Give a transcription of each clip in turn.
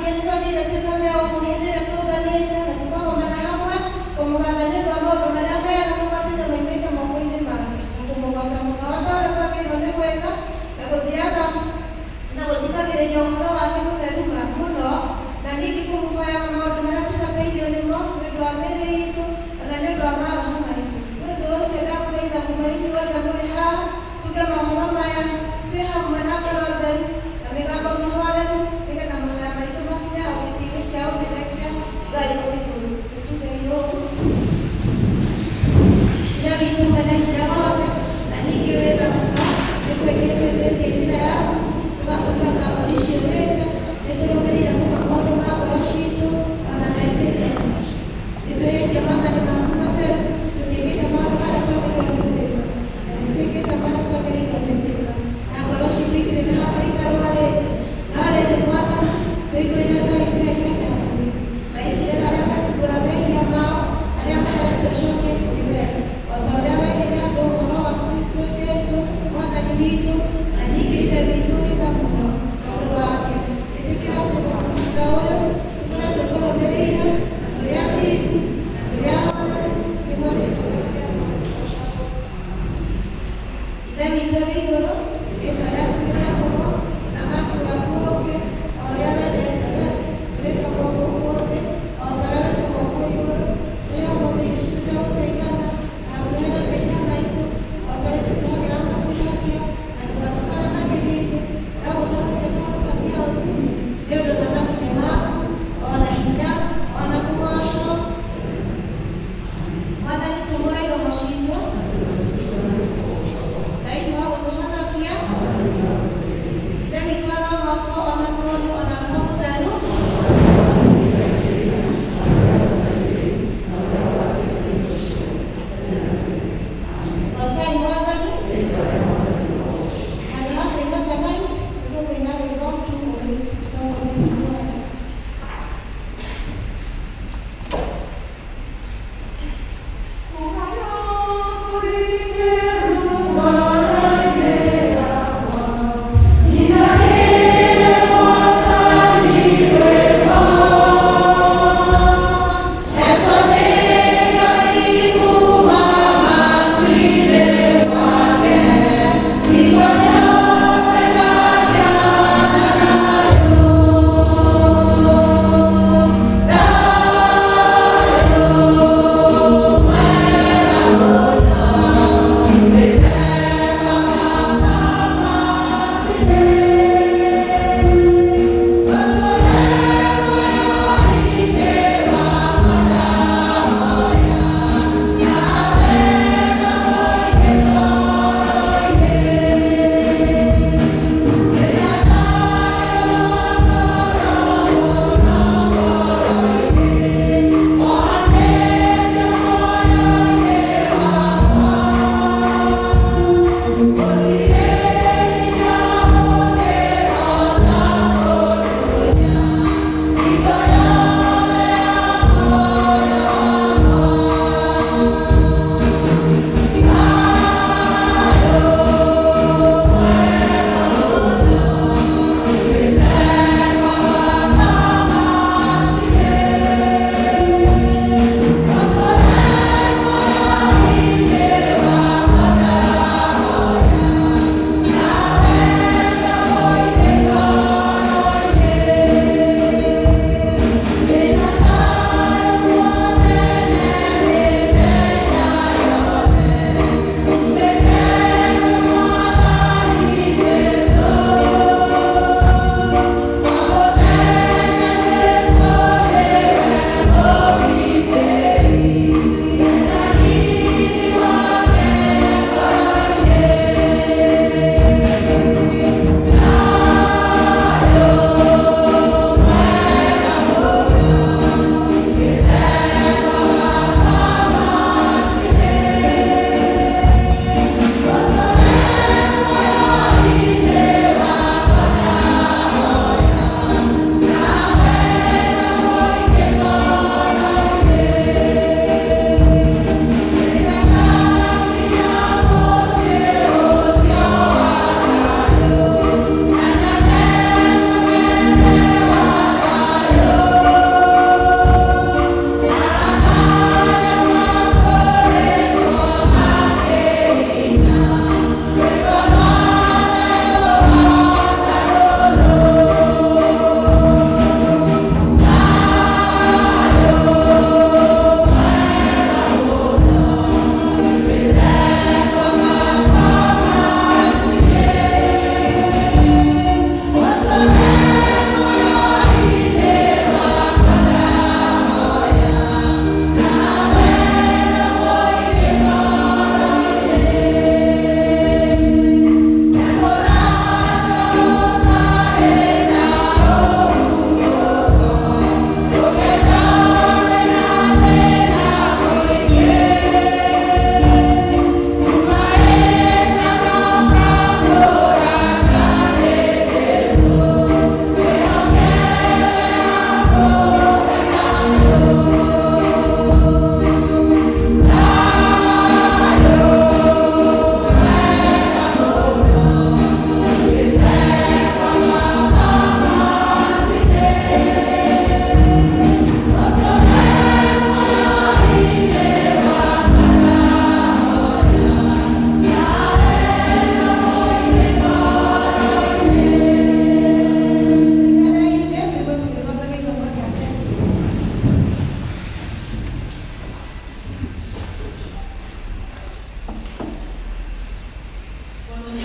Aingĩ nĩ twagĩrĩire twĩkage ũguo hĩndĩ ĩrĩa tũnganĩte na tũkagomana hamwe kũmũgatha nĩ ũndũ wa maũndũ marĩa mega tũgwatĩte moimĩte moko-inĩ make, na kũmũgooca mũno o ta ũrĩa twagĩrĩirwo nĩ gwĩka, na gũthiaga na gũthikagĩrĩria ũhoro wake mũtheru mũno, na ningĩ kũmũhoyaga maũndũ marĩa tũbatairio nĩmo nĩ ũndũ wa mĩĩrĩ iitũ, o na nĩ ũndũ wa maroho maitũ. Nĩ ũndũ ũcio ndamũthaitha mũno inyuothe mũrĩ haha, tuge mohoro maya twĩ hamwe na ngoro theru na mĩgambo mĩhoreru, nĩ getha mahoya maitũ makinye o gĩtĩ-inĩ kĩa ũnene kĩa Ngai o igũrũ. Nĩtugei ũũ. Ithe witũ mwene hinya wothe, na ningĩ wĩ tha mũno, nĩ twĩtĩtie njĩra yaku, tũgatũũra ta mbũri ciũrĩte, nĩtũrũmĩrĩire mũno maũndũ ma ngoro ciitũ, o na merirĩria macio. Nĩtwĩhĩtie maathani maku matheru, tũtiĩkĩte maũndũ marĩa twagĩrĩirwo nĩ gwĩka, na nĩtwĩkĩte marĩa twagĩrĩirwo nĩ gwĩka, na ngoro ciitũ itirĩ na handũ itarwarĩte. No rĩrĩ, Mwathani, tũiguĩre tha ithuĩ ehia ehokeku, na ĩkĩrĩra arĩa mekumbũra mehia mao, arĩa maheretio ũcokie kũrĩ wee, o ta ũrĩa werire andũ ũhoro wa Kristo Jesu, Mwathani witũ, na ningĩ Ithe witũ ũrĩ tha mũno, tondũ wake. Ĩtĩkĩra atĩ thutha ũyũ tũtũre tũkũrũmĩrĩire, na tũrĩ athingu, na tũrĩ ahooreri, nĩguo rĩĩtwa rĩaku rĩgoocagwo. Ithe witũ ũrĩ igũrũ, rĩĩtwa rĩaku nĩrĩamũrwo, ũthamaki waku ũũke, o ũrĩa wendete wee, wĩkagwo gũkũ thĩ o ta ũrĩa wĩkagwo kũu igũrũ. Tũhe ũmũthĩ irio citũ cia gũtũigana, na ũtũhere mehia maitũ, o ta ũrĩa ithuĩ tũhagĩra arĩa matwĩhagia, na ndũgatũtware magerio-inĩ, no gũtũhonokie ũtũhonokagie ũũru-inĩ, nĩ ũndũ ũthamaki nĩ waku, o na hinya, o na kũgoocwo. Mwathani tumũra iromo citũ, na ihũa gũtũhe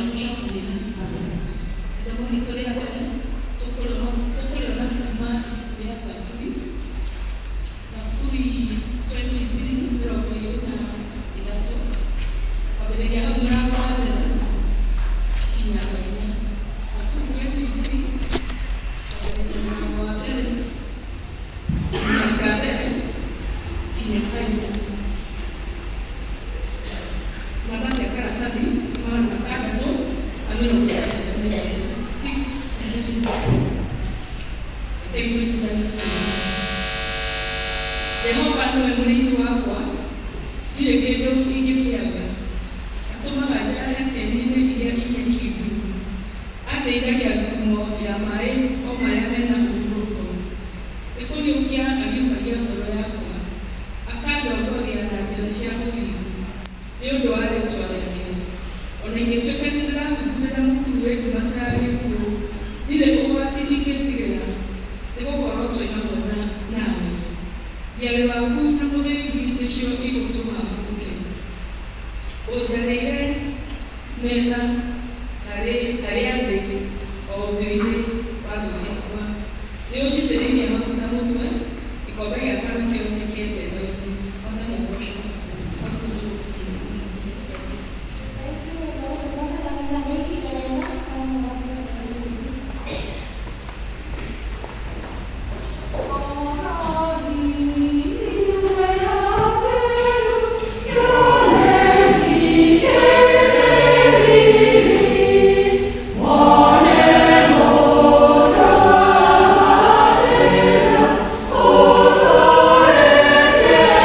Agoocwo kanitha. Ithomo ritũ rĩa mbere tũkũrĩona kuma ibuku rĩa Thaburi, Thaburi 23, 23, kwambĩrĩria hau mũrango wa mbere kinya wa inya. Thaburi 23, kwambĩrĩria mũrango wa mbere, ka mbere kinya ka inya. Namba cia karatathi 663, 663. Rekei tũnyitane. Jehova nĩwe mũrĩithi wakwa, ndirĩ kĩndũ ingĩkĩaga. Atũmaga njarahe cieni-inĩ iria i nyeki nduru. Andeithagia ngurumo ya maĩ o marĩa mena ũhurũko. Nĩ kũriũkia ariũkagia ngoro yakwa, akandongoria na njĩra cia ũthingu nĩ ũndũ wa rĩĩtwa rĩake. Ona ingĩtuĩka nĩndĩrahungurĩra mũkuru wĩ nduma ta ya gĩkuũ, ndirĩ ũgwati ingĩtigĩra, nĩgũkorwo twĩ hamwe nawe. Thiarĩ waku na mũthĩgi nĩcio igũtũma hurũke. Ũnjarĩire metha harĩa ndĩ o ũthiũ-inĩ wa thũ ciakwa. Nĩ ũnjitĩrĩirie maguta mũtwe, gĩkombe gĩakwa nakĩo nĩkĩndemba-inĩ. Mwathani agocwo. Thank you. Gũthoma nĩ ihinda rĩega na mũgathĩ. Thank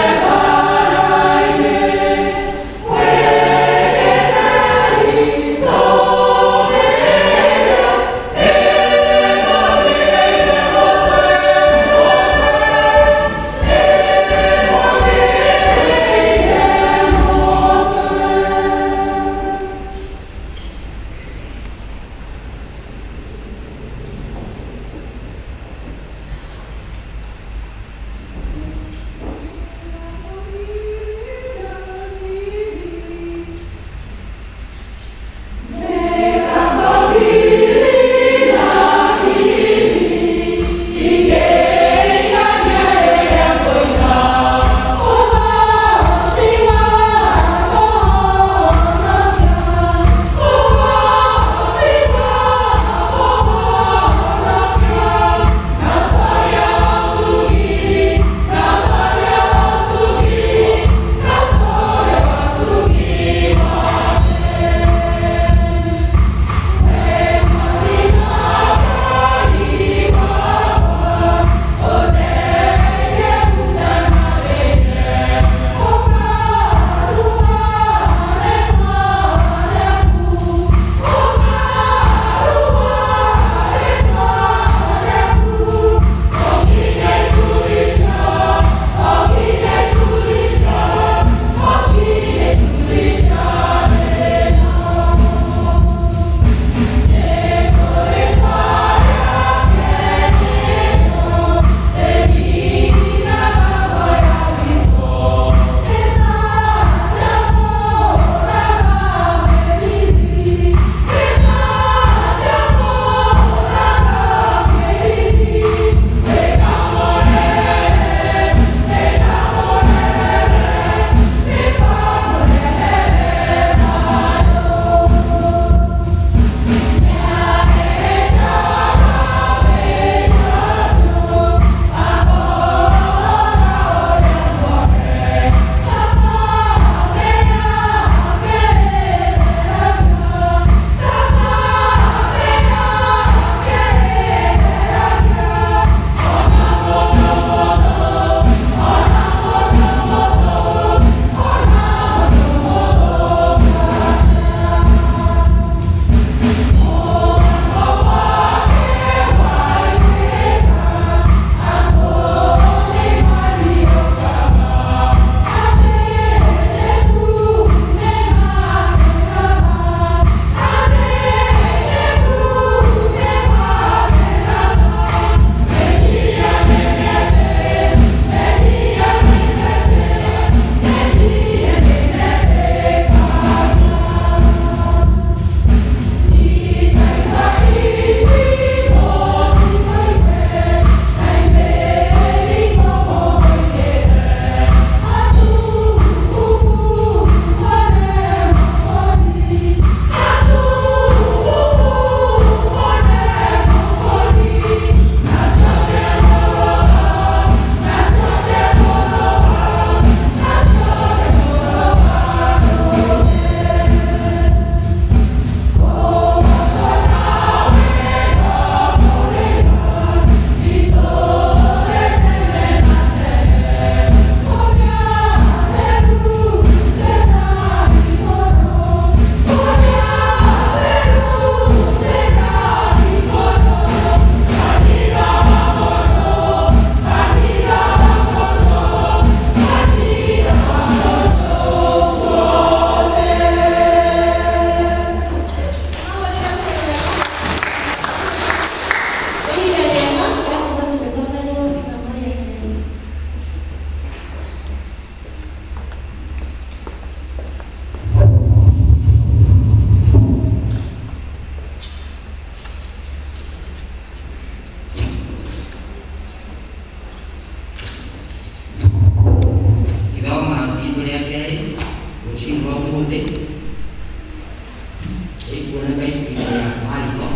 Ĩkuoneka ibuku-inĩ rĩa Mariko,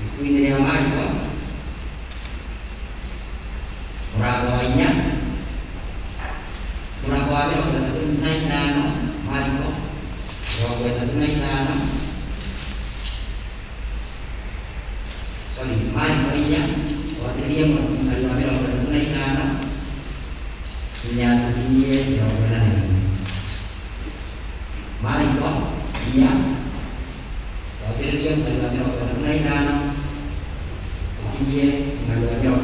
ibuku-inĩ rĩa Mariko mũrango wa 4, mũrango wa 35, Mariko 35, sorry, Mariko 4, twambĩrĩrie mũhari wa 35 nginya tũkinyie 41. Mariko 4, twambĩrĩrie mũhari wa 35 tũkinyie mũhari wa 41,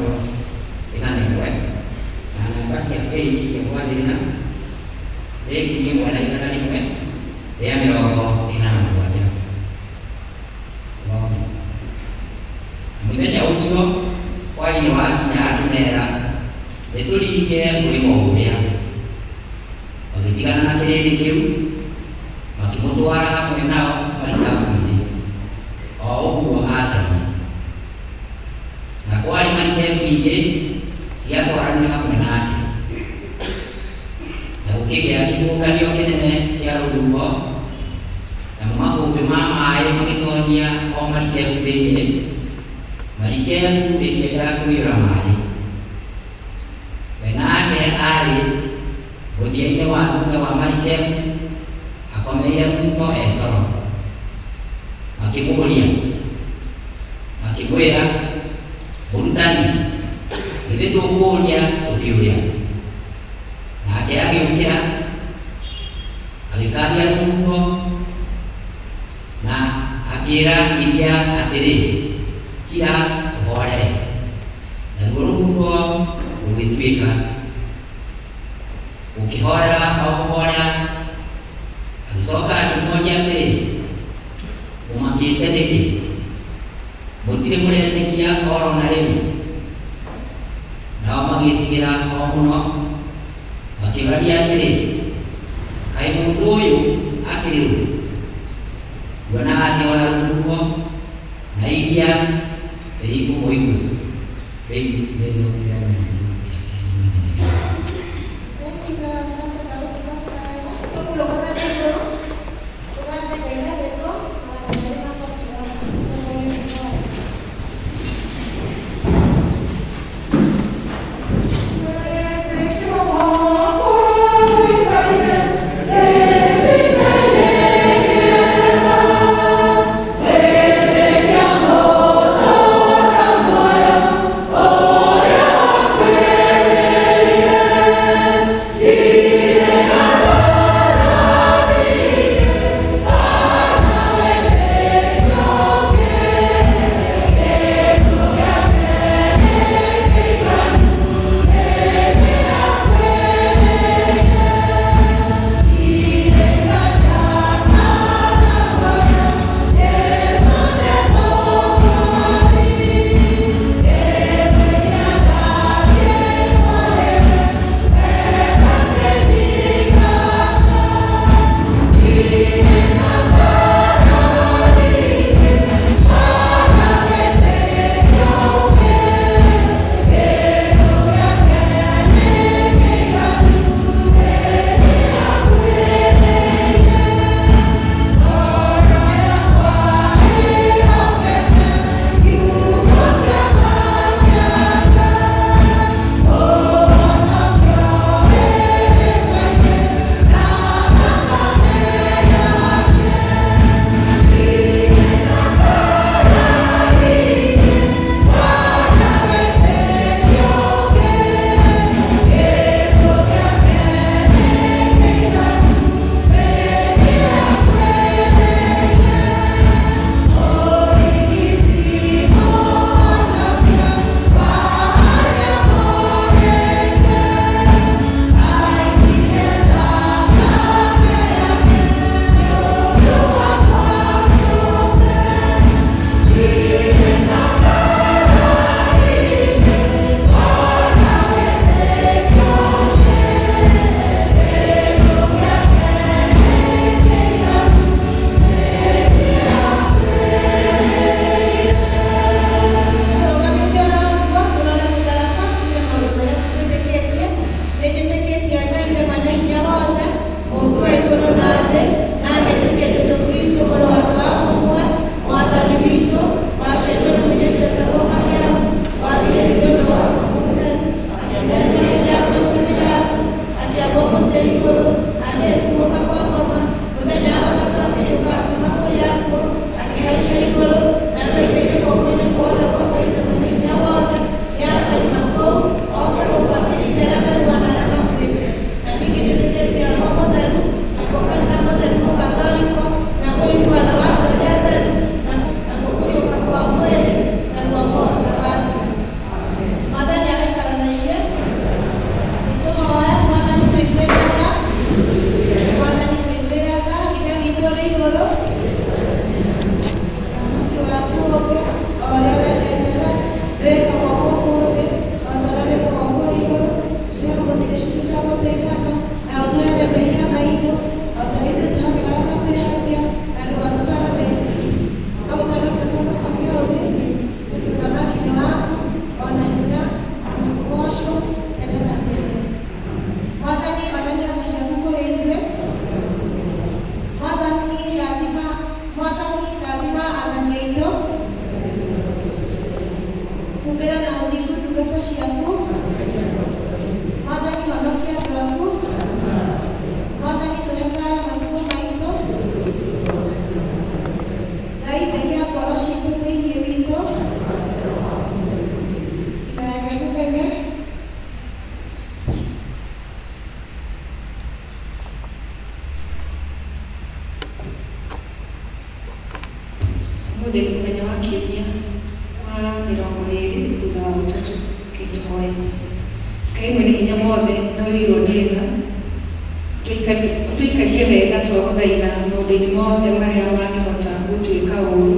na namba cia page cia kwanĩrĩra nĩ 1147. Thome. Na mũthenya ũcio hwaĩ-inĩ wakinya akĩmeera, nĩtũringe mũrĩmo ũrĩa. Magĩtigana na kĩrĩndĩ kĩu, makĩmũtwara hamwe nao marikabu-inĩ, o ũguo aatariĩ. Na kwarĩ marikabu ingĩ ciatwaranire hamwe nake. Na gũkĩgĩa kĩhuhũkanio kĩnene kĩa rũhuho, namo makũmbĩ ma maaĩ magĩtonyia o marikabu thĩinĩ, marikabu ĩkĩenda kũiyũra maaĩ. We nake aarĩ mũthia-inĩ wa thutha wa marikabu, akomeire muto e toro. Makĩmũũria, makĩmwĩra, mũrutani, githĩ ndũkũũria tũkĩũrĩra? Nake agĩũkĩra, agĩkaania rũhuho na akĩĩra iria atĩrĩ, kira ũhorere. Naruo rũhuho rũgĩtuĩka, rũkĩhorera o kũhorera. Agĩcoka akĩmoria atĩrĩ, mũmakĩte nĩkĩ? Mũtirĩ mũretĩkia oro na rĩu? Nao magĩĩtigĩra o mũno, makĩũrania atĩrĩ, kaĩ mũndũ ũyũ akĩrĩ ũ? Kuona atĩ ona rũhuho na iria rĩikũmũigua. Rĩu nĩrĩo rĩathani rĩa kerĩ Mwathani witũ. Thank you, asante na gũtũma wega. Tũkũrũgama na igũrũ, tũgathe Ngai na rwĩmbo, magana merĩ ma 41. Tũmũinue. Thank you. Ũmũthĩ nĩ mũthenya wa kiumia wa 20 thutha wa ũtatũ. Rekei tũhoe. Ngai mwene hinya mothe na ũiyũirwo nĩ tha, ũtũikarie wega twagũthaitha maũndũ-inĩ mothe marĩa mangĩhota gũtuĩka ũũru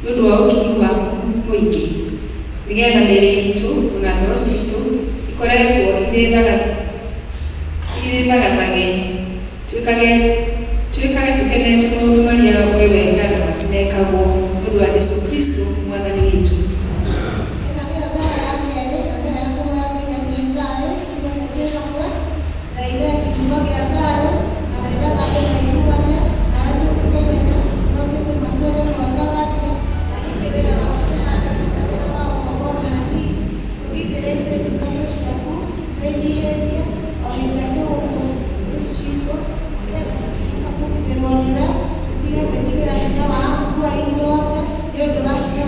nĩ ũndũ wa ũtugi waku mũingĩ, nĩgetha mĩĩrĩ itũ ona ngoro citũ ikoretwo irĩ thagathage, twĩkage tũkenete maũndũ marĩa we wendaga mekagwo, nĩ ũndũ wa Jesũ Kristo Mwathani witũ. Ĩno nĩyo thara ya kerĩ na nĩyo ya kũhoya Ngai atũhe thayũ ithuothe twĩ hamwe. Ngai we kĩhumo gĩa thayũ na wendaga andũ maiguane, nawe tũngĩkũmenya nĩwe ũngĩtũma tuone mwaka wathira. Na ningĩ wĩra waku nĩ handũ wĩra wa ũkombo ona hanini. Tũgitĩre ithuĩ ndungata ciaku twĩnyihĩtie o hĩndĩ ĩrĩa tũgũkũ citũ, nĩgetha tũkĩhota kũgitĩrwo nĩwe, tũtige gwĩtigĩra hinya wa ngua itũ othe nĩ ũndũ wa hinya.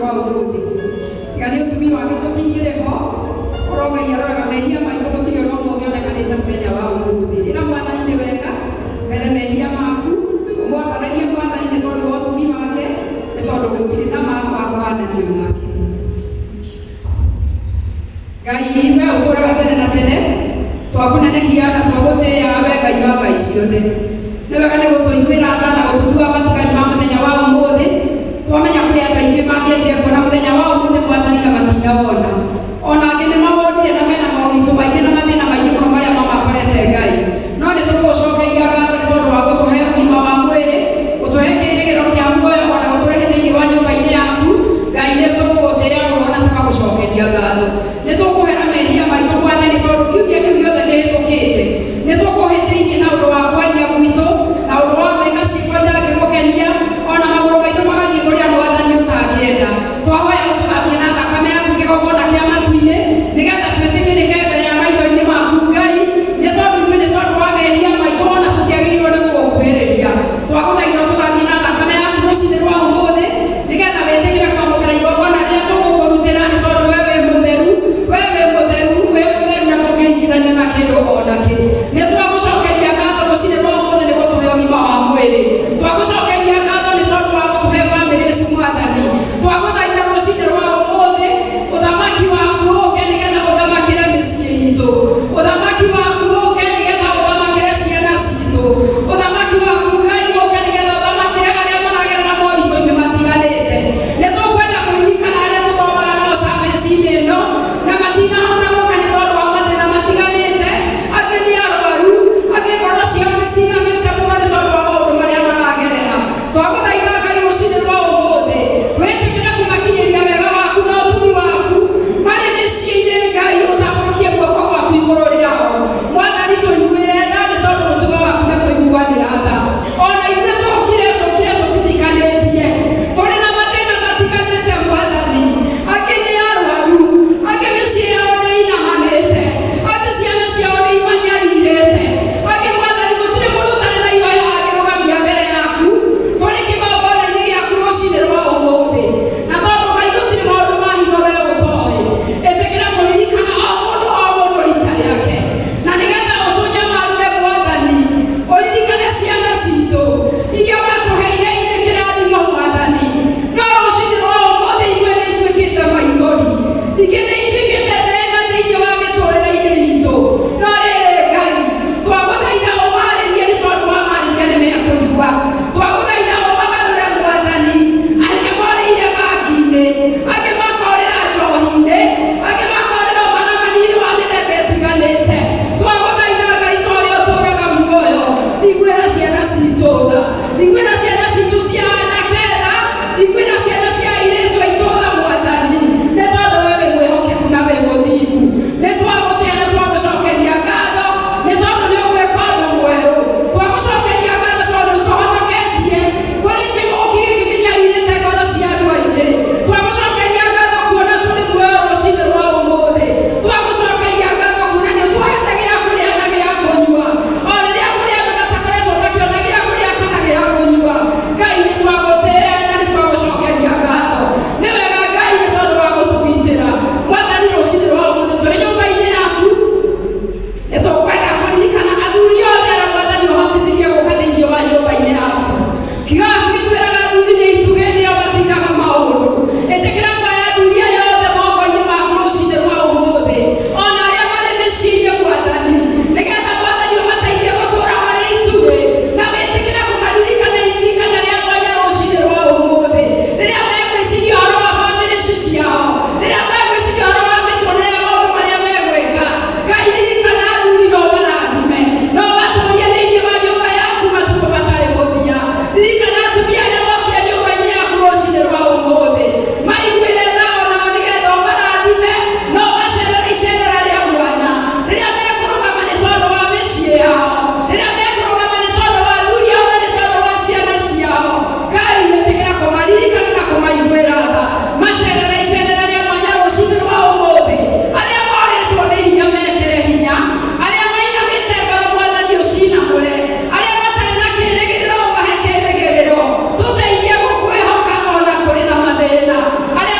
Rũcinĩ rwa ũmũthĩ. Tiga nĩ ũtugi wake tũtingĩrĩ ho, korwo Ngai aroraga mehia maitũ gũtirĩ ona ũmwe ũngĩonekanĩte mũthenya wa ũmũthĩ. Ĩra Mwathani nĩ wega, ũhere mehia maku, ũmwambararie Mwathani nĩ tondũ wa ũtugi wake, nĩ tondũ gũtirĩ na ma wa kũhananio nake. Ngai we ũtũũraga tene na tene, twakũnenehia na twagũtĩĩa we Ngai wa ngai ciothe. Nĩ wega nĩ gũtũiguĩra tha na gũtũtua matigari ma mũthenya wa ũmũthĩ. Twamenya kũrĩ andũ aingĩ mangĩendire kuona mũthenya wa ũmũthĩ Mwathani na matinawona. Ona angĩ nĩ mawonire na mena moritũ maingĩ na mathĩna maingĩ mũno marĩa mamakorete Ngai. No nĩ tũgũgũcokeria ngatho nĩ tondũ wa gũtũhe ũgima wa mwĩrĩ, gũtũhe kĩĩrĩgĩrĩro kĩa muoyo ona gũtũrehe thĩinĩ wa nyũmba-inĩ yaku. Ngai nĩ tũgũgũtĩĩa mũno na tũkagũcokeria ngatho. Nĩ tũkũhera mehia maitũ Mwathani tondũ kiumia kĩu gĩothe kĩhĩtũkĩte nĩ tũkũhĩtĩirie na ũndũ wa kwaria gwitũ na ũndũ wa gwĩka ciĩko itangĩgũkenia ona magũrũ maitũ magathiĩ kũrĩa Mwathani ũtangĩenda. Twahoya ũtũthambie na thakame yaku kĩgongona kĩa matu-inĩ nĩgetha twĩtĩkĩrĩke mbere ya maitho-inĩ maku Ngai, nĩ tondũ ithuĩ nĩ tondũ wa mehia maitũ ona tũtiagĩrĩirwo nĩ gũgũkuhĩrĩria. Twagũthaitha ũtũthambie na thakame yaku rũcinĩ rwa ũmũthĩ nĩgetha wĩtĩkĩre kwamũkĩra igongona rĩrĩa tũgũkũrutĩra nĩ tondũ we wĩ mũtheru, we wĩ mũtheru, wĩ mũtheru na ndũngĩringithanio na kĩndũ ona kĩ. Nĩ twagũcokeria ngatho rũcinĩ rwa ũmũthĩ nĩ gũtũhe ũgima wa mwĩrĩ. Twagũcokeria ngatho nĩ tondũ wa gũtũhe bamĩrĩ ici Mwathani. Twagũthaitha rũcinĩ rwa ũmũthĩ ũthamaki waku ũke nĩgetha ũthamakĩre mĩciĩ itũ, ũthamaki waku ũke nĩgetha ũthamakĩre ciana citũ, ũthamaki waku Ngai ũke nĩgetha ũthamakĩre arĩa maragerera moritũ-inĩ matiganĩte. Nĩ tũkwenda kũririkana arĩa tũthomaga nao service-inĩ ĩno na matinahota gũka nĩ tondũ wa mathĩna matiganĩte. Angĩ nĩ arwaru, angĩ ngoro ciao nĩ cinamĩte mũno nĩ tondũ wa maũndũ marĩa maragerera. Twagũthaitha Ngai rũcinĩ rwa ũmũthĩ wĩtĩkĩre kũmakinyĩria wega waku na ũtugi waku marĩ mĩciĩ-inĩ. Ngai ũtambũrũkie guoko gwaku igũrũ rĩao. Mwathani tũiguĩre tha nĩ tondũ mũtugo waku nĩ kũiguanĩra tha. Ona ithuĩ tũkire tũkire tũtithikanĩtie, tũrĩ na mathĩna matiganĩte Mwathani. Angĩ nĩ arwaru, angĩ mĩciĩ yao nĩ inamanĩte, angĩ ciana ciao nĩ imanyarirĩte, angĩ Mwathani gũtirĩ mũndũ ũtarĩ na ihoya angĩrũgamia mbere yaku. Tũrĩ kĩgongona-inĩ gĩaku rũcinĩ rwa ũmũthĩ, na tondũ Ngai gũtirĩ maũndũ ma hitho we ũtoĩ, ĩtĩkĩra kũririkana o mũndũ o mũndũ rita rĩake, na nĩgetha ũtũnyamarure Mwathani, ũririkane ciana citũ iria watũheire irĩ kĩrathimo Mwathani. No rũcinĩ rwa ũmũthĩ imwe nĩ ituĩkĩte maithori, ingĩ nĩ ituĩkĩte thĩna thĩinĩ wa mĩtũrĩre-inĩ itũ. No rĩrĩ Ngai, twagũthaitha ũmarĩrie nĩ tondũ wamarĩria nĩ mekũigua. Twagũthaitha ũmagarũre Mwathani, arĩa morĩire bangi-inĩ, angĩ makorĩra njohi-inĩ, angĩ makorĩra ũmaramani-inĩ wa mĩthemba ĩtiganĩte. Twagũthaitha Ngai ta ũrĩa ũtũũraga muoyo, iguĩra ciana citũ tha, iguĩra ciana citũ cia anake tha, iguĩra ciana cia airĩtu aitũ tha Mwathani, nĩ tondũ we wĩ mwĩhokeku na wĩ mũthingu. Nĩ twagũtĩa na twagũcokeria ngatho nĩ tondũ nĩ ũgwĩka ũndũ mwerũ. Twagũcokeria ngatho tondũ nĩ ũtũhonoketie kũrĩ kĩng'ũki gĩkĩ kĩnyarirĩte ngoro cia andũ aingĩ. Twagũcokeria ngatho kuona tũrĩ muoyo rũcinĩ rwa ũmũthĩ. Twagũcokeria ngatho kuona nĩ ũtũhete gĩa kũrĩa na gĩa kũnyua, o rĩrĩa kũrĩ andũ matakoretwo makĩona gĩa kũrĩa kana gĩa kũnyua. Ngai nĩ twagũtĩĩa na nĩ twagũcokeria ngatho. Nĩ wega Ngai nĩ tondũ wa gũtũgitĩra. Mwathani rũcinĩ rwa ũmũthĩ tũrĩ nyũmba-inĩ yaku nĩ tũkwenda kũririkana athuri othe arĩa Mwathani ũhotithirie gũka thĩinĩ wa nyũmba-inĩ yaku. Kiugo gĩaku gĩtwĩraga athuri nĩ itugĩ nĩo matiraga maũndũ. Ĩtĩkĩra kuoya athuri aya othe moko-inĩ maku rũcinĩ rwa ũmũthĩ, ona arĩa marĩ mĩciĩ-inĩ Mwathani, nĩgetha Mwathani ũmateithie gũtũũra marĩ itugĩ, na wĩtĩkĩre kũmaririkana iririkana rĩa mwanya rũcinĩ rwa ũmũthĩ, rĩrĩa megwĩciria ũhoro wa bamĩrĩ ici ciao, rĩrĩa megwĩciria ũhoro wa mĩtũrĩre ya maũndũ marĩa megwĩka. Ngai ririkana athuri na ũmarathime, na ũmatũrie thĩinĩ wa nyũmba yaku matukũ matarĩ mũthia. Ririkana atumia arĩa mokire nyũmba-inĩ yaku rũcinĩ rwa ũmũthĩ, maiguĩre tha onao nĩgetha ũmarathime na ũmacerere icerera rĩa mwanya, rĩrĩa mekũrũgama nĩ tondũ wa mĩciĩ yao, rĩrĩa mekũrũgama nĩ tondũ wa athuri ao na nĩ tondũ wa ciana ciao. Ngai ĩtĩkĩra kũmaririkana na kũmaiguĩra tha, macerere icerera rĩa mwanya rũcinĩ rwa ũmũthĩ. Arĩa morĩtwo nĩ hinya mekĩre hinya, arĩa mainamĩte ngoro Mwathani ũcinamũre, arĩa matarĩ na kĩĩrĩgĩrĩro ũmahe kĩĩrĩgĩrĩro. Tũteithie gũkwĩhoka ona kũrĩ na mathĩna. Arĩa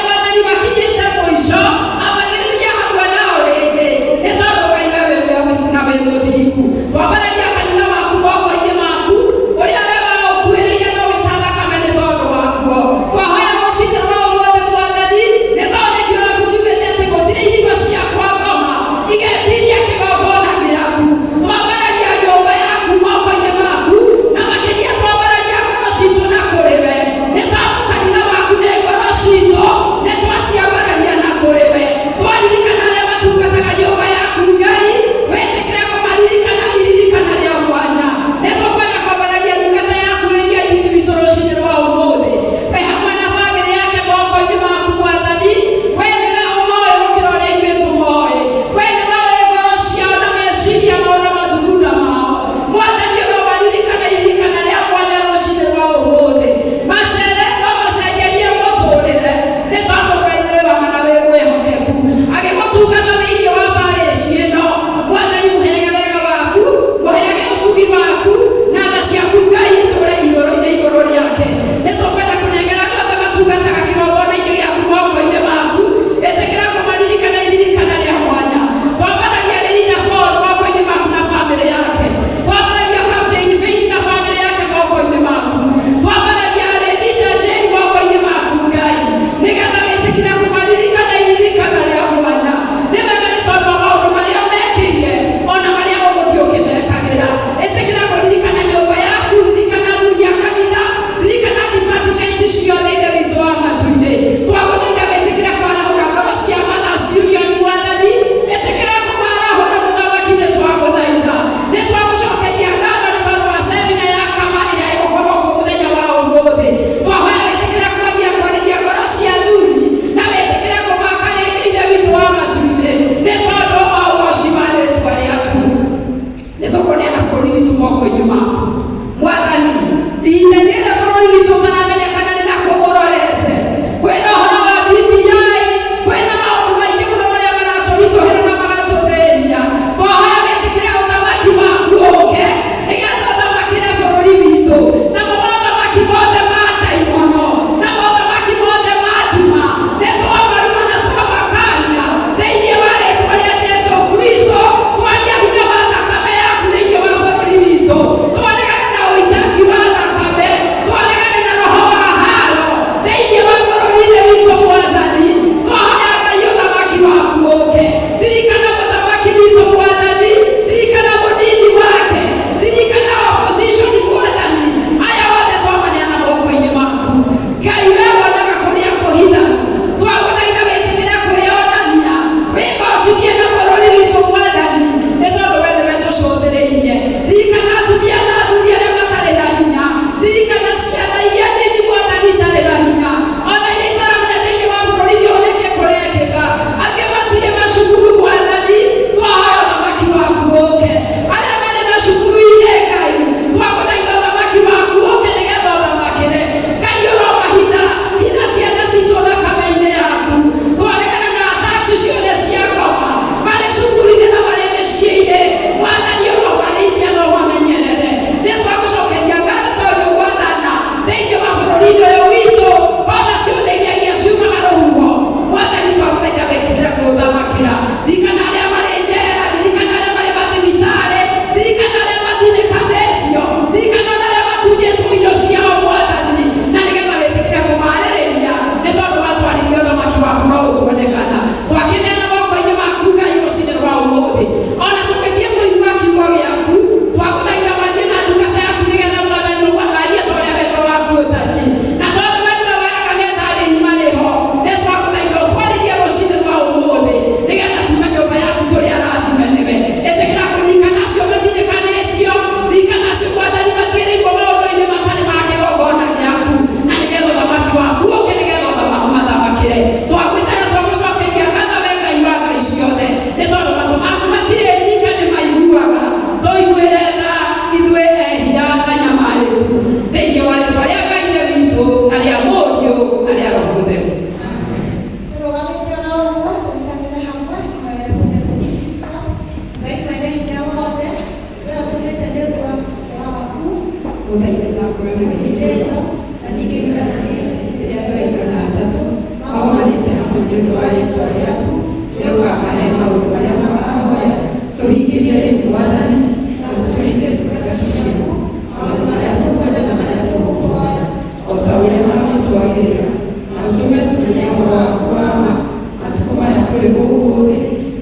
rĩtwa rĩaku nĩ ũkamahe maũndũ marĩa makahoya. Tũhingĩrie rĩu Mwathani, na ũtũhe ndungata ciaku maũndũ marĩa tũkwenda na marĩa tũgũhoya o ta ũrĩa mangĩtwagĩrĩra, na ũtũme tũmenye ũhoro waku wa ma matukũ marĩa tũrĩ gũkũ thĩ,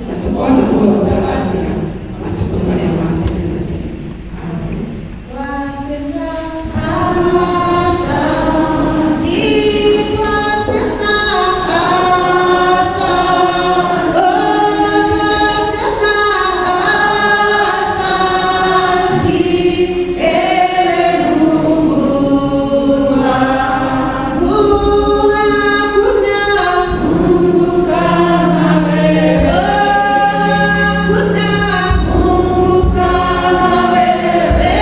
na tũkona muoyo ũtagathira matukũ marĩa ma tene na tene. Amen. Twasema asante, twasema asante, twasema asante, ewe Mungu wangu, hakuna Mungu kama wewe, hakuna Mungu kama wewe,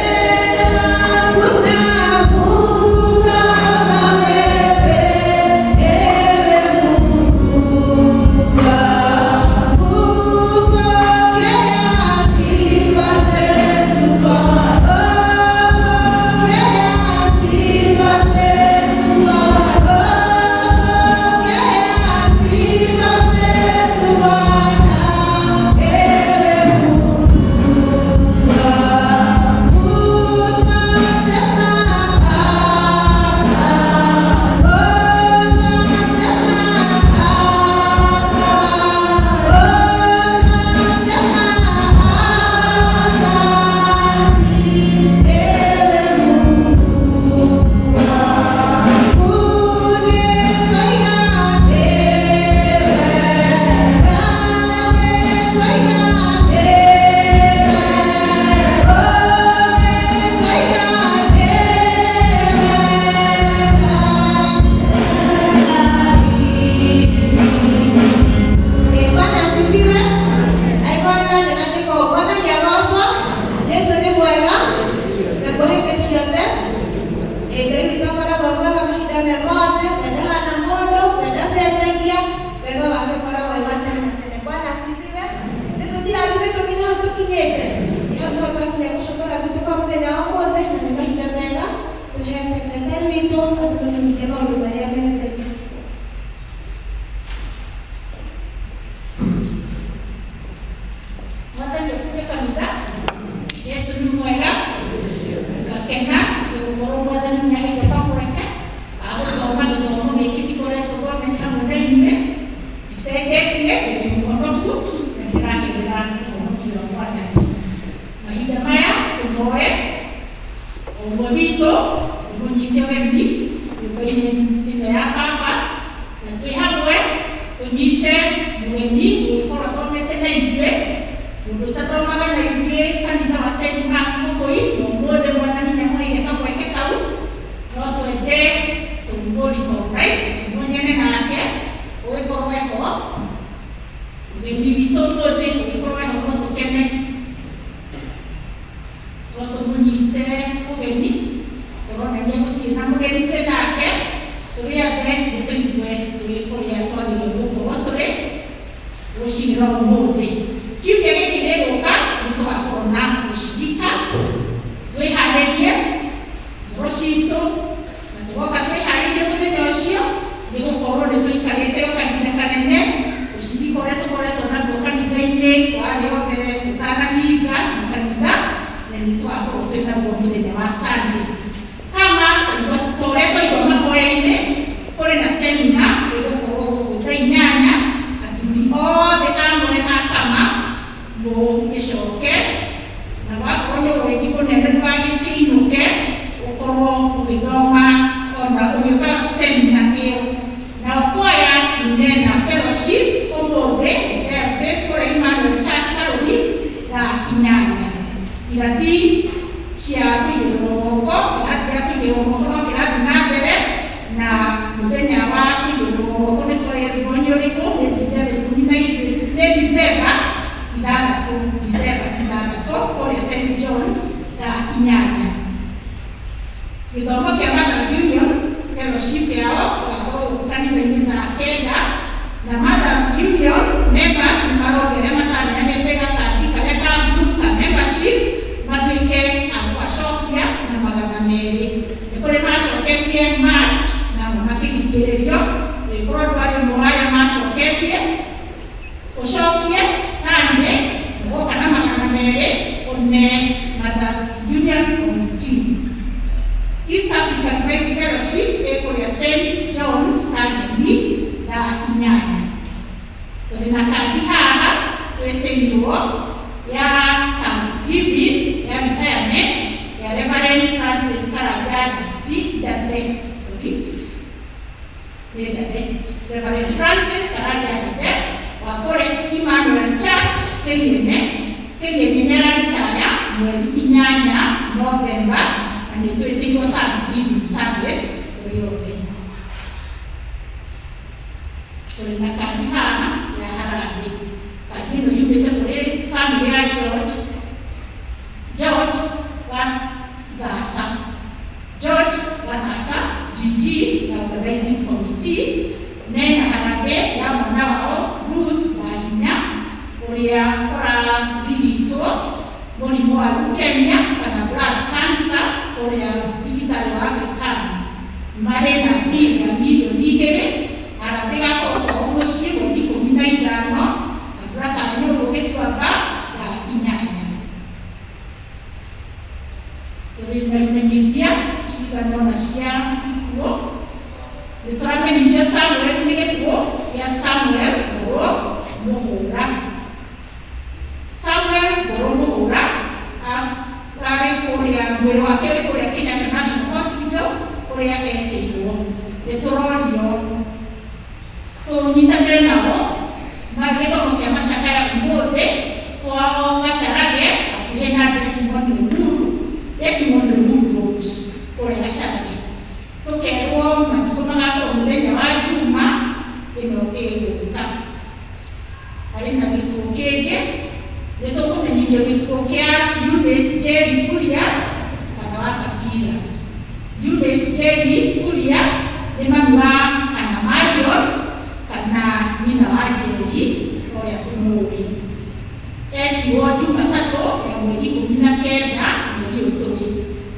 hakuna Mungu kama wewe, ewe Mungu wangu, pokea sifa zetu Bwana, pokea sifa zetu Bwana, pokea sifa zetu Bwana, ewe Mungu wangu, twasema asante, twasema asante, twasema asante, ewe Mungu wangu, nĩtwaiga nĩwe, nĩtwaiga nĩwe, nĩtwaiga nĩwe. Bwana asifiwe. Angĩkorwo nĩ ũranyona ndĩko, Mwathani agocwo. Jesu nĩ mwega na kwa hĩndĩ ciothe. Ngai witũ akoragwo mwega mahinda me mothe, na ndahana mũndũ, na ndacenjagia. Wega wake ũkoragwo wĩ wa tene na tene. Bwana asifiwe. Nĩ tũthirathimĩtwo nginya hau tũkinyĩte. Nĩ hau nĩho twakinya gũcokera gwitũ kwa mũthenya wa ũmũthĩ, na nĩ mahinda mega tũhe secretary witũ atũmenyithie maũndũ marĩa me mbere. Mwathani akume kanitha. Yesu nĩ mwega. Ngakena nĩ gũkorwo Mwathani nĩ aheire kamweke agũthoma gĩthomo gĩkĩ gĩkoretwo thomete hamwe na inyuĩ. Ndicenjetie, ndĩ mũhonoku na ndĩrakenera ũhonokio wa Mwathani. Mahinda maya tũmoe o ũmwe witũ tũmũnyite ũgeni nyũmba-inĩ ĩno ya baba, na twĩ hamwe tũnyite mũgeni ũgĩkorwo athomete na ithuĩ, mũndũ ũtathomaga na ithuĩ kanitha wa St. Mark's Mũkũi, na ũmũthĩ Mwathani nĩamũheire kamweke kau. No twende tũmũ recognize mwenyene nake ũgĩkorwo eho mũgeni witũ ũmũthĩ, ũgĩkorwo eho, no tũkene, no tũmũnyite ũgeni tũronania gũtirĩ na mũgeni twĩ nake, tũrĩ othe nĩ tũigue tũrĩ kũrĩa twagĩrĩirwo gũkorwo tũrĩ. twĩtĩirwo ya Thanksgiving ya retirement ya Reverend Francis Karanja Ndathe, sorry, nĩ Ndathe, Reverend Francis Karanja Ndathe wa kũrĩ Emmanuel Church Kĩriene. Kĩriene nĩ araritaya mweri 8 Novemba, na nĩ twĩtĩirwo Thanksgiving service tũrĩ othe. Tũrĩ na kandi haha ya harambee. Kandi ĩno yumĩte kũrĩ family ya George wa Thata, George wa Thata GG na organizing committee mena harambee ya mwana wao Ruth Wahinya ũrĩa ũrarigitwo mũrimũ wa leukemia kana blood cancer ũrĩa thibitarĩ wa Aga Khan. Marĩ na bill ya mirioni 2. Harambee gakorwo kwao mũciĩ mweri 15, gambura ka Nyũrũ Gĩtuamba thaa 8. Tũrĩ na imenyithia cigana ũna cia ikuũ. Nĩ tũramenyithio Samuel, nĩ gĩkuũ gĩa Samuel Ngũrũ Mũhũra. Samuel Ngũrũ Mũhũra arĩ kũrĩa, mwĩrĩ wake ũrĩ kũrĩa Kenyatta National Hospital kũrĩa ekĩirwo. Nĩ tũrorio tũnyitanĩre nao gĩthomo kĩa macakaya ũmũthĩ kwao Gacarage, hakuhĩ na Desmond Limuru, Desmond Limuru Road kũrĩa Gacarage. Tũkerwo mathiko magakorwo mũthenya wa Juma ĩno ĩgũka. Harĩ na gĩkuũ kĩngĩ, nĩ tũkũmenyithio gĩkuũ kĩa Eunice Njeri Kuria kana wa Kabira. Eunice Njeri Kuria nĩ mami wa Hannah Marion kana nyina wa Njeri ũrĩa tũmũĩ. Etirwo Jumatatũ ya mweri 19 mweri ũyũ tũrĩ.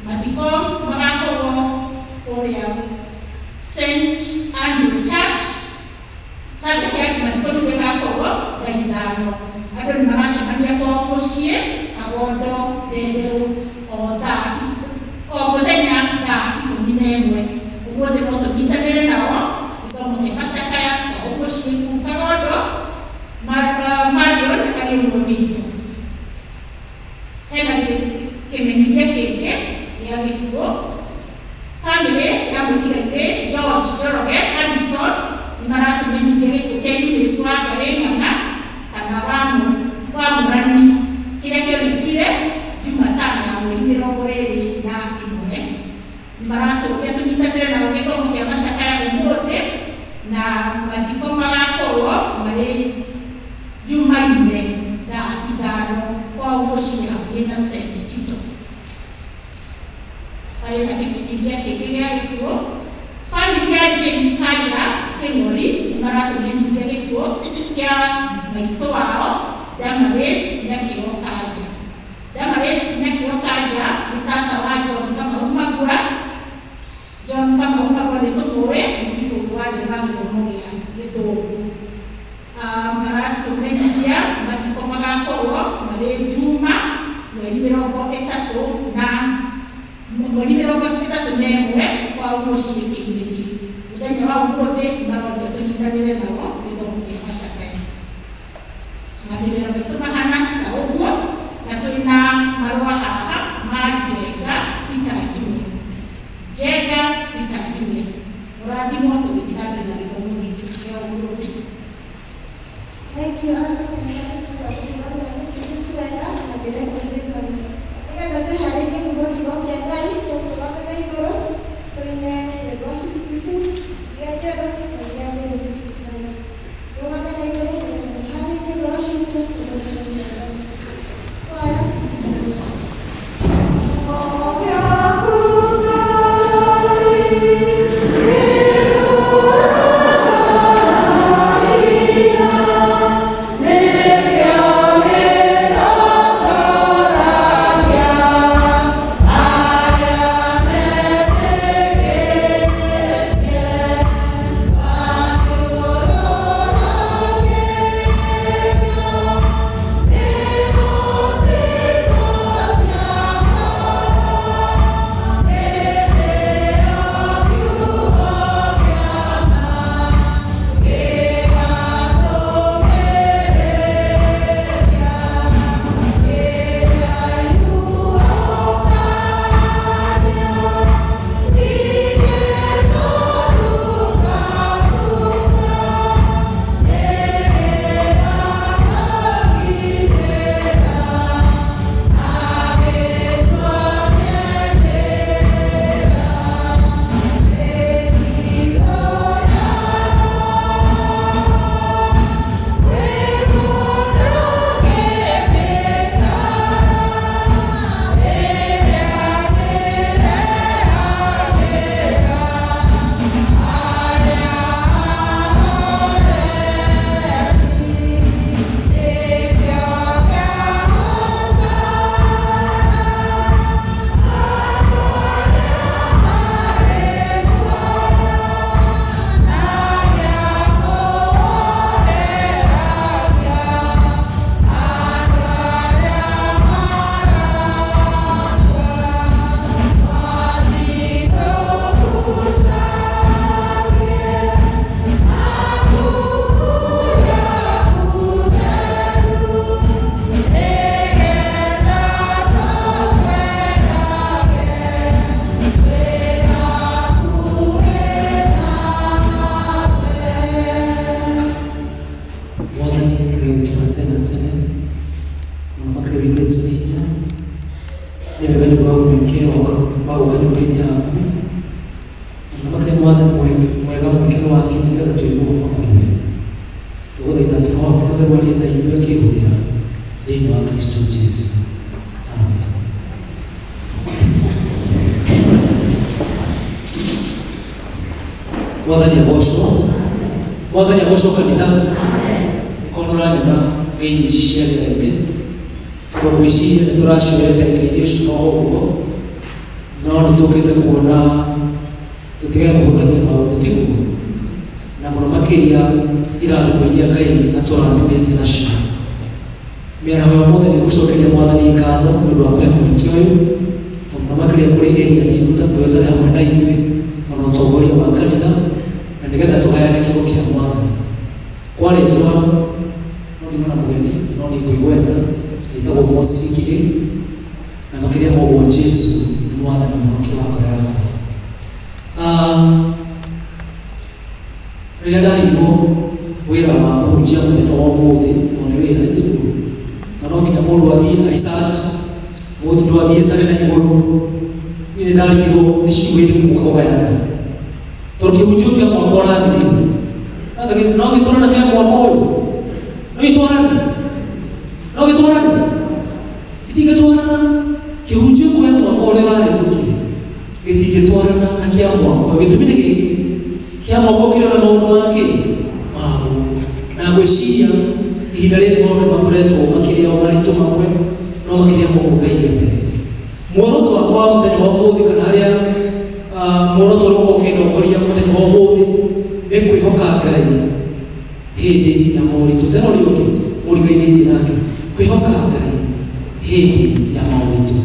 Mathiko magakorwo kũrĩa St Andrew Church. Service ya mathiko nĩguo ĩgakorwo thaa 5. Andũ nĩ maracemania kwao mũciĩ Kagondo Ndenderũ o thaa o mũthenya thaa 11. Ũmũthĩ no tũnyitanĩre nao gĩthomo kĩa macakaya kwao mũciĩ kũu Kagondo. Marion arĩ ũmwe witũ. Hena kĩmenyithia kĩngĩ gĩa gĩkuũ. Family ya mũtigairĩ George Njoroge Harrison nĩ maratũmenyithia gĩkuũ kĩa Eunice Wangari Ng'ang'a kana wa Mũrani kĩrĩa kĩonekire Jumatano ya mweri 21. Nĩ maratũria tũnyitanĩre nao gĩthomo kĩa macakaya ũmũthĩ, na mathiko magakorwo marĩ Jumaine thaa 5 kwao mũciĩ hakuhĩ na St Tito. Harĩ na kĩmenyithia kĩngĩ gĩa gĩkuũ. Family ya James Kanja Kĩng'ori nĩ maratũmenyithia gĩkuũ kĩa maitũ wao Damaris Nyakĩo Kanja. Damaris Nyakĩo Kanja nĩ tata wa John Kamau Magua. John Kamau Magua nĩ tũmũĩ, nĩ people's warrior wa gĩthomo gĩa gĩthũngũ. Maratũmenyithia mathiko magakorwo marĩ Juma mweri 31 na mweri 31 kwao mũciĩ Kĩunĩki. Mũthenya wa ũmũthĩ maroria tũnyitanĩre nao gĩthomo kĩa macakaya. Mathĩrĩra maitũ mahana ta ũguo. wa gũka nyũmba-inĩ yaku na makĩria Mwathani mwega mweke nĩ wakinya nĩgetha tũigue kuma kũrĩ we. Tũgũthaitha atĩ Roho waku Mũtheru arie na ithuĩ akĩhũthĩra thĩinĩ wa Kristo Jesu. Amen. Mwathani agocwo. Mwathani agocwo kanitha. Nĩkorwo nĩũranyona ngeithi ici cia rĩera-inĩ, tondũ ngwĩciria nĩ tũracioete ngeithi icio o ũguo, no nĩ tũkĩte kuona tũtigage kũhũthania maũndũ, tiguo? Na mũno makĩria irathimo iria Ngai atũrathimĩte nacio. Mĩaraho ya ũmũthĩ nĩ ngũcokeria Mwathani ngatho nĩ ũndũ wa kũhe mweke ũyũ, na mũno makĩria kũrĩ area leader ũrĩa ũtarĩ hamwe na ithuĩ, ona ũtongoria wa kanitha, na nĩgetha tũgayane kiugo kĩa Mwathani. Kwa rĩtwa no ndinona mũgeni, no nĩ ngwĩgweta, njĩtagwo Moses Ngigĩ, na makĩria ma ũguo Jesu nĩ Mwathani mũhonokia wa ngoro yakwa. Rĩrĩa ndaheirwo wĩra wa kũhunjia mũthenya wa ũmũthĩ, tondũ nĩ wĩra, nĩ tiguo? Tondũ no nginya mũndũ athiĩ a research, mũndũ athiĩ atarĩ na igũrũ. Niĩ nĩ ndarigirwo nĩ ciugo irĩkũ ngũka kũgayana. Tondũ kĩhunjio kĩa mwaka ũrathirire, no gĩtwarane kĩa mwaka ũyũ? No itwarane? No gĩtwarane? Itingĩtwarana. Kĩhunjio kĩa mwaka ũrĩa ũrahĩtũkire gĩtingĩtwarana na kĩa mwaka ũyũ. Gĩtũmi nĩ gĩkĩ, kĩa mwaka ũyũ kĩrĩ na maũndũ make maguo. Na ngwĩciria ihinda rĩrĩ maũndũ nĩ makoretwo makĩrĩ o maritũ mamwe, no makĩria ma ũguo Ngai e mbere. Muoroto wakwa wa mũthenya wa ũmũthĩ kana harĩa muoroto ũrĩa ũkoragwo ũkĩndongoria mũthenya wa ũmũthĩ nĩ kwĩhoka Ngai hĩndĩ ya moritũ. Tera ũrĩa ũngĩ mũriganĩtie nake, kwĩhoka Ngai hĩndĩ ya moritũ.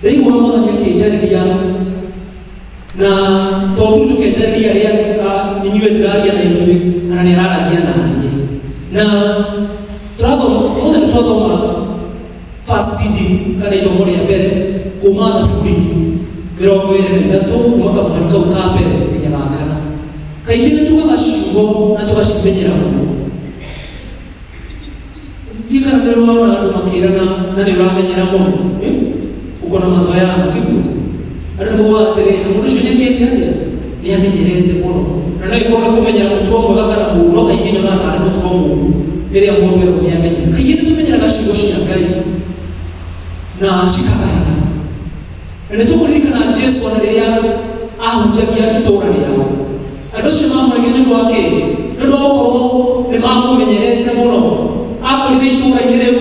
Ndaigua Mwathani akĩnjarĩria na to tu njũke njarĩrie arĩa inyuĩ ndĩraria na inyuĩ, kana nĩ araragia na niĩ. Na tũrathoma ũmũthĩ nĩ twathoma first reading kana ithomo rĩa mbere kuma Thaburi 23 kuma kamũhari kau ka mbere nginya ga kana. Kaingĩ nĩ tugaga ciugo na tũgacimenyera mũno. Ndiũĩ kana nĩ ũrona andũ makĩrana na nĩ ũramenyera mũno, eh? Uko na mazoea tiguo? Andũ nĩ maugaga atĩrĩrĩ, na mũndũ ũcio nĩekĩte atĩa? Nĩ amenyerete mũno. Na no ĩkorwo nĩ kũmenyera mũtugo mwega kana mũũru, no kaingĩ nyonaga tarĩ mũtugo mũũru rĩrĩa mũndũ erwo nĩ amenyera. Kaingĩ nĩ tũmenyeraga ciugo cia Ngai na cikaga hinya. Na nĩ tũkũririkana Jesu ona rĩrĩa ahunjagia itũũra rĩao. Andũ acio mamũregire nĩ ũndũ wa kĩ? Nĩ ũndũ wa gũkorwo nĩ mamũmenyerete mũno. Akũrire itũũra-inĩ rĩu,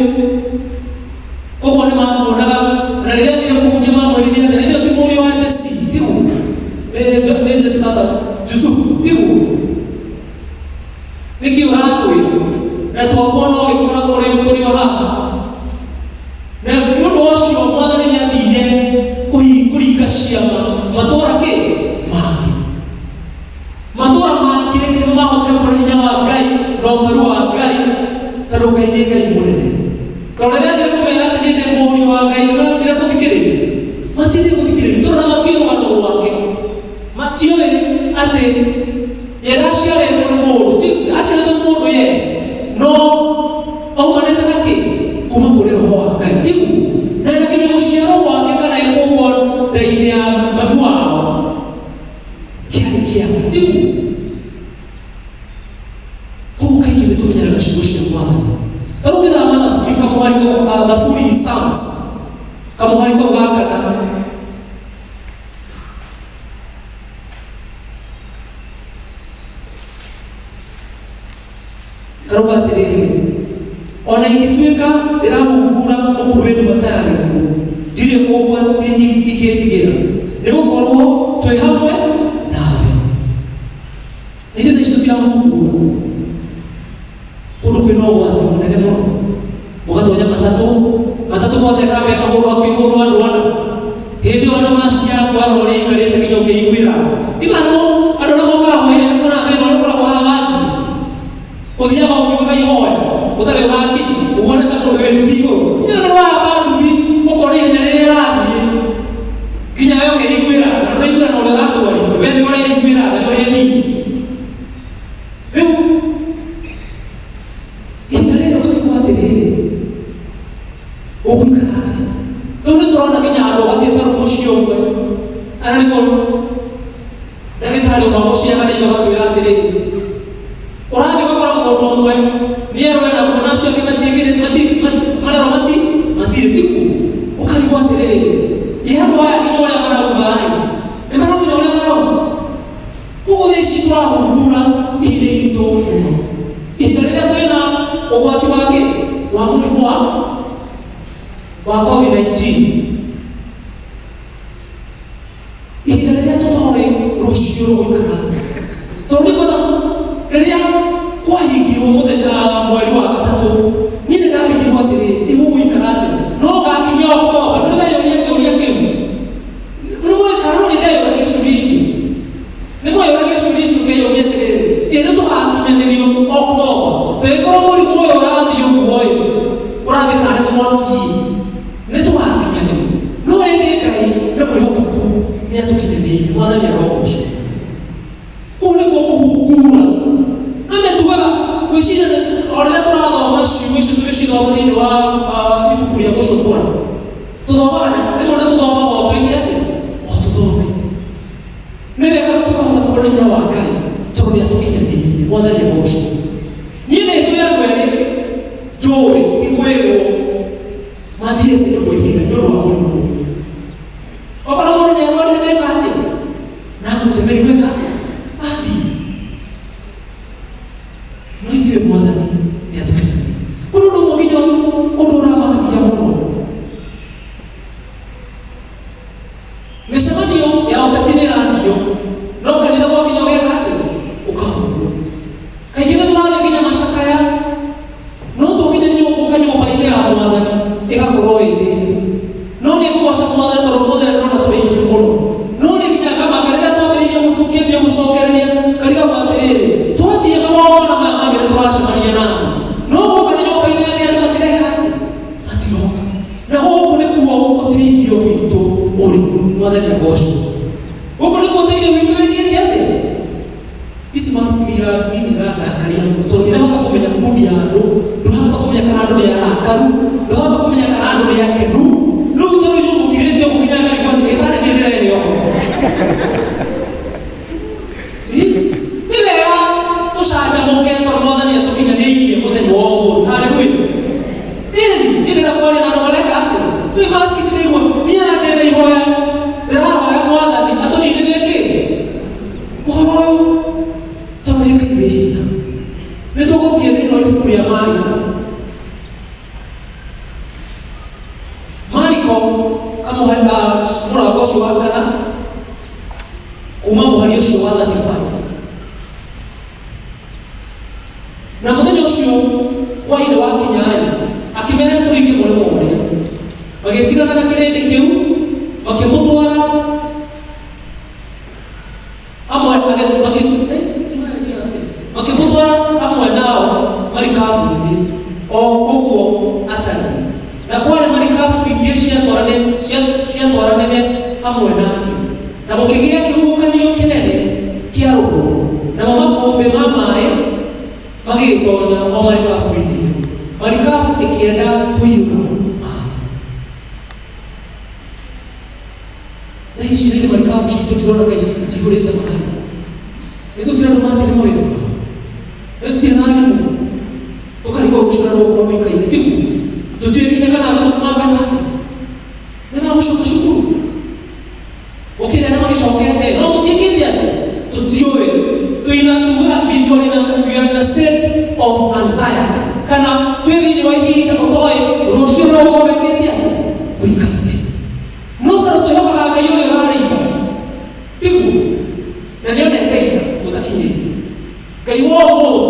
koguo nĩ mamuonaga. Na rĩrĩa athire kũhunjia mamwĩrire atĩ, "Nĩ ti mũriũ wa Jesii, tiguo? Nĩ Jesii aca, Jusufu, tiguo? Nĩkĩ ũratwĩra? Na twakuona ũgĩkũra ũrĩ tũrĩ o haha." Na nĩ ũndũ ũcio Mwathani nĩ athire kũringa ciama matũũra kĩ mangĩ. Matũũra mangĩ nĩmo mahotire kuona hinya wa Ngai na ũkaru wa Ngai, tondũ Ngai nĩ Ngai mũnene. Tondũ rĩrĩa athire kũmera atĩ niĩ ndĩ mũriũ wa Ngai, nĩmagire gũthikĩrĩria? Matithire gũthikĩrĩria tondũ ona matiũĩ rũgano rwake. Matiũĩ atĩ ye ndaciarĩtwo nĩ mũndũ. Ti aciarĩtwo nĩ mũndũ yes, no aumanĩte na kĩ? Kuma kũrĩ Roho wa Ngai, tiguo? Na na nginya gũciarwo gwake kana ekũmbwo nda-inĩ ya mamu wao kĩarĩ kĩama, tiguo? Koguo kaingĩ nĩ tũmenyeraga ciugo cia Mwathani. Ta rĩu ũngĩthama Thaburi kamũhari kau, Thaburi Psalms kamũhari kau ga kana karauga atĩrĩrĩ, ona ingĩtuĩka ndĩrahungura mũkuru wĩ nduma ta ya gĩkuũ, ndirĩ ũgwati ingĩtigĩra, nĩ gũkorwo twĩ hamwe nawe. Na ithuĩ thaa ici tũtirahungura kũndũ kwĩna ũgwati mũnene mũno, mũgatonya matatũ matatũ kwanza ĩkamba ĩkahũrwo hakuhĩ ihũrwo andũ ana, hĩndĩ ĩyo ona mask yaku warora ũrĩa ĩikarĩte nginya ũkĩiguĩra ndiga nĩmo andũ arĩa mokaga hwaĩ-inĩ nĩmona thĩna ũrĩa ũkoragwo haha wakinya, ũthiaga ũkiugaga ihoya ũtarĩ ũrakinya, ũguo nĩ ta mũndũ wĩ nduthi igũrũ, nĩ ũndũ wahamba nduthi ũkona ihenya rĩrĩa ĩrathiĩ nginya we ũkeiguĩra na ndũraiguĩra na ũrĩa ũratwarithia. Ndagĩtarĩ ũmwe agũciaga na ithe agakwĩra atĩrĩrĩ, ũrathiĩ ũgakora mũndũ ũmwe nĩerwo ena kuo na acio angĩ marerwo matirĩ tiguo. Ũkarigwo atĩrĩrĩ, ĩ andũ aya nginya ũrĩa marauga ĩ, nĩ maramenya ũrĩa marauga? Koguo thaa ici tũrahungura ihinda iritũ mũno, ihinda rĩrĩa twĩna ũgwati wa kĩ? Wa mũrimũ wa COVID-19. Ihinda rĩrĩa tũtoĩ rũciũ rũgũikara atĩa. Tondũ nĩ kwenda rĩrĩa kwahingirwo mũthenya mweri wa gatatũ, niĩ nĩ ndarigirwo atĩrĩrĩ, ĩgũgũikara atĩa? No ngakinyia Oktoba, nĩ weyũria kĩũria kĩu? Nĩ mwe kana no nĩ ndeyũragia ciũria icio? Nĩ mweyũragia ciũria icio ũkeyũria atĩrĩrĩ, ĩ nĩ tũgakinyanĩrio Oktoba? Tũngĩkorwo mũrimũ ũyũ ũrathiĩ ũguo-ĩ, ũrathiĩ tarĩ mwaki-ĩ, nĩ tũgakinyanĩrio. No ĩndĩ Ngai nĩ mwĩhokeku, nĩ atũkinyanĩirie. Mwathani arogocwo. Kũu nĩkuo kũhungura. No metugaga gwĩciria o rĩrĩa tũrathoma ciugo icio tũgĩcithoma thĩinĩ wa ibuku rĩa gũcũkũra, tũthomaga na rĩmwe nĩ tũthomaga o twĩke atĩa? O tũthome. Nĩ wega rĩu tũkahota kuona hinya wa Ngai tondũ nĩ atũkinyanĩirie. Mwathani agocwo. Niĩ nĩ njũĩ andũ erĩ njũĩ ti kwĩrwo mathiĩte nĩ ũndũ wa ihinda nĩ ũndũ wa mũrimũ ũyũ. Okorwo mũndũ nĩ arwarire na eka atĩa? Na akũnja mĩrimũ ĩka atĩa? Athiĩ. No ithuĩ Mwathani nĩ atũkinyanĩirie. Kũrĩ ũndũ ũmwe nginya ũndũ ũramakagia mũno. Mĩcemanio ya ũteti nĩ ĩrathiio, no kanitha gwakinya ũgeka atĩa? Ũkahungwo. Kaingĩ nĩ tũrathiĩ nginya macakaya, no twakinya nginya gũka nyũmba-inĩ ya Mwathani ĩgakorwo ĩ thĩna. No nĩ ngũgoca Mwathani tondũ ũmũthĩ nĩ ndĩrona tũrĩ aingĩ mũno. No nĩ nginya ngamaka rĩrĩa twambĩrĩirie tũkĩambia gũcokereria ngarigagwo atĩrĩrĩ, twathiĩ magongona maya mangĩ nĩ tũracemania na andũ, no guoka nĩ nyũmba-inĩ ya Ngai andũ matireka atĩa? Matiroka. Na gũkũ nĩkuo ũteithio witũ ũrĩ. Mwathani agocwo. Gũkũ nĩkuo ũteithio witũ wĩkĩte atĩa? Ici mask niĩ nĩ irandakaria mũno tondũ ndirahota kũmenya mood ya andũ, ndũrahota kũmenya kana andũ nĩ arakaru, ndũrahota kũmenya kana andũ nĩ akenu. Rĩu ta rĩu inyuĩ mũkirĩte ũguo nginya ngarigwo atĩrĩ, ĩ kana nĩ niĩ ndĩrehe ũhoro? Nĩ wega tũcanjamũke tondũ Mwathani atũkinyanĩirie mũthenya wa ũmũthĩ. Haleluya. Ĩni, niĩ ndĩrenda kwaria na andũ mareka atĩa? Rĩu mask ici ndĩraigua, niĩ ona ndĩna ihoya, ndĩrahoya Mwathani atũninĩrie kĩ? Ũhoro ũyũ tondũ nĩ Ngai wĩ hinya. Nĩ tũgũthiĩ thĩinĩ wa ibuku rĩa Mariko. Mariko kamũhari mũrango ũcio wa kana kuma mũhari ũcio wa 35. Na mũthenya ũcio hwaĩ-inĩ wakinya-rĩ, akĩmeera nĩ tũringe mũrĩmo ũrĩa. Magĩtigana na kĩrĩndĩ kĩu, makĩmũtwara hamwe makĩmũtwara hamwe nao marikabu-inĩ o ũguo atariĩ. Na kwarĩ marikabu ingĩ ciatwaranire hamwe nake. Na gũkĩgĩa kĩhuhũkanio kĩnene kĩa rũhuho, namo makũmbĩ ma maĩ magĩgĩtonya o marikabu-inĩ ĩyo, marikabu ĩkĩenda kũiyũra maĩ. Thaa ici rĩrĩ marikabu citũ ndirona kaĩ cihũrĩte maĩ. Nĩ tũtirĩ andũ mathiire mawĩra mao. Nĩ tũtirĩ na arimũ. Tũkarigwo rũciũ ũrĩa rũgũkorwo rũikaire, tiguo? Tũtiũĩ nginya kana arutwo nĩ magwĩka atĩa. Nĩ magũcoka cukuru. Gũkĩrĩ arĩa magĩcokete, no tũtiĩkĩte atĩa? Tũtiũĩ. Twĩna tugaga we are in a, we are in a state of anxiety. Kana twĩ thĩinĩ wa ihinda ũtoĩ rũciũ rũgũkorwo rwĩkĩte atĩa? Rũikaire. No tondũ twĩhokaga Ngai ũrĩa ũrarĩ itha, tiguo? Na nĩonete ira gũtakinyĩte. Ngai wa ũmũthĩ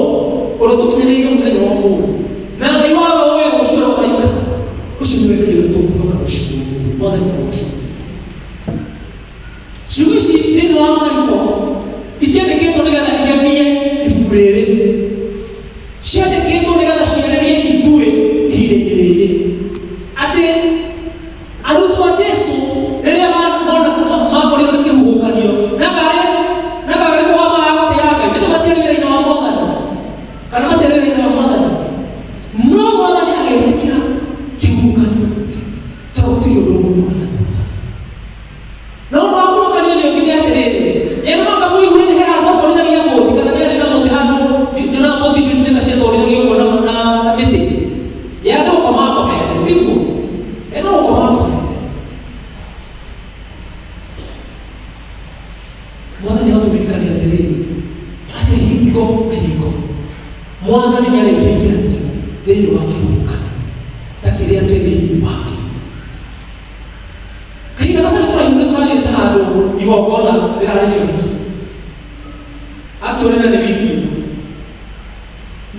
ũrĩa ũtũkinyanĩirie mũthenya wa ũmũthĩ, na Ngai wa roho ũyũ rũciũ ũrĩa ũkaikara, ũcio nĩwe Ngai ũrĩa tũkwĩhoka rũciũ rũrũ. Mwathani agocwo. Ciugo ici thĩinĩ wa Mariko itiandĩkĩtwo nĩgetha igemie ibuku rĩrĩ. Ciandĩkĩtwo nĩgetha ciarĩrie ithuĩ ihinda-inĩ rĩrĩ. Atĩ Arutwo a Jesu rĩrĩa makorirwo nĩ kĩhuhũkanio, na karĩ na karĩ kwa maya gũtĩa Ngai, nĩkĩ matiarĩ wĩra-inĩ wa Mwathani? Kana matiarĩ wĩra-inĩ wa Mwathani? No Mwathani agĩtĩkĩra kĩhuhũkanio gĩũke, tondũ gũtirĩ ũndũ ũngĩmũra na thutha. Na ũndũ wa kũmakania nĩ ũngĩ nĩ atĩrĩrĩ, nĩ arĩa makamũigua Mwathani agatũririkania atĩrĩrĩ, atĩ hingo hingo Mwathani nĩ arĩtũingĩragia thĩinĩ wa kĩhuhũkanio ta kĩrĩa twĩ thĩinĩ wakĩo. Kahinda gatarĩ kũraihu nĩ tũrathiĩte handũ igongona rĩrarĩ nĩ ũhiki. Actually na nĩ wiki ĩno.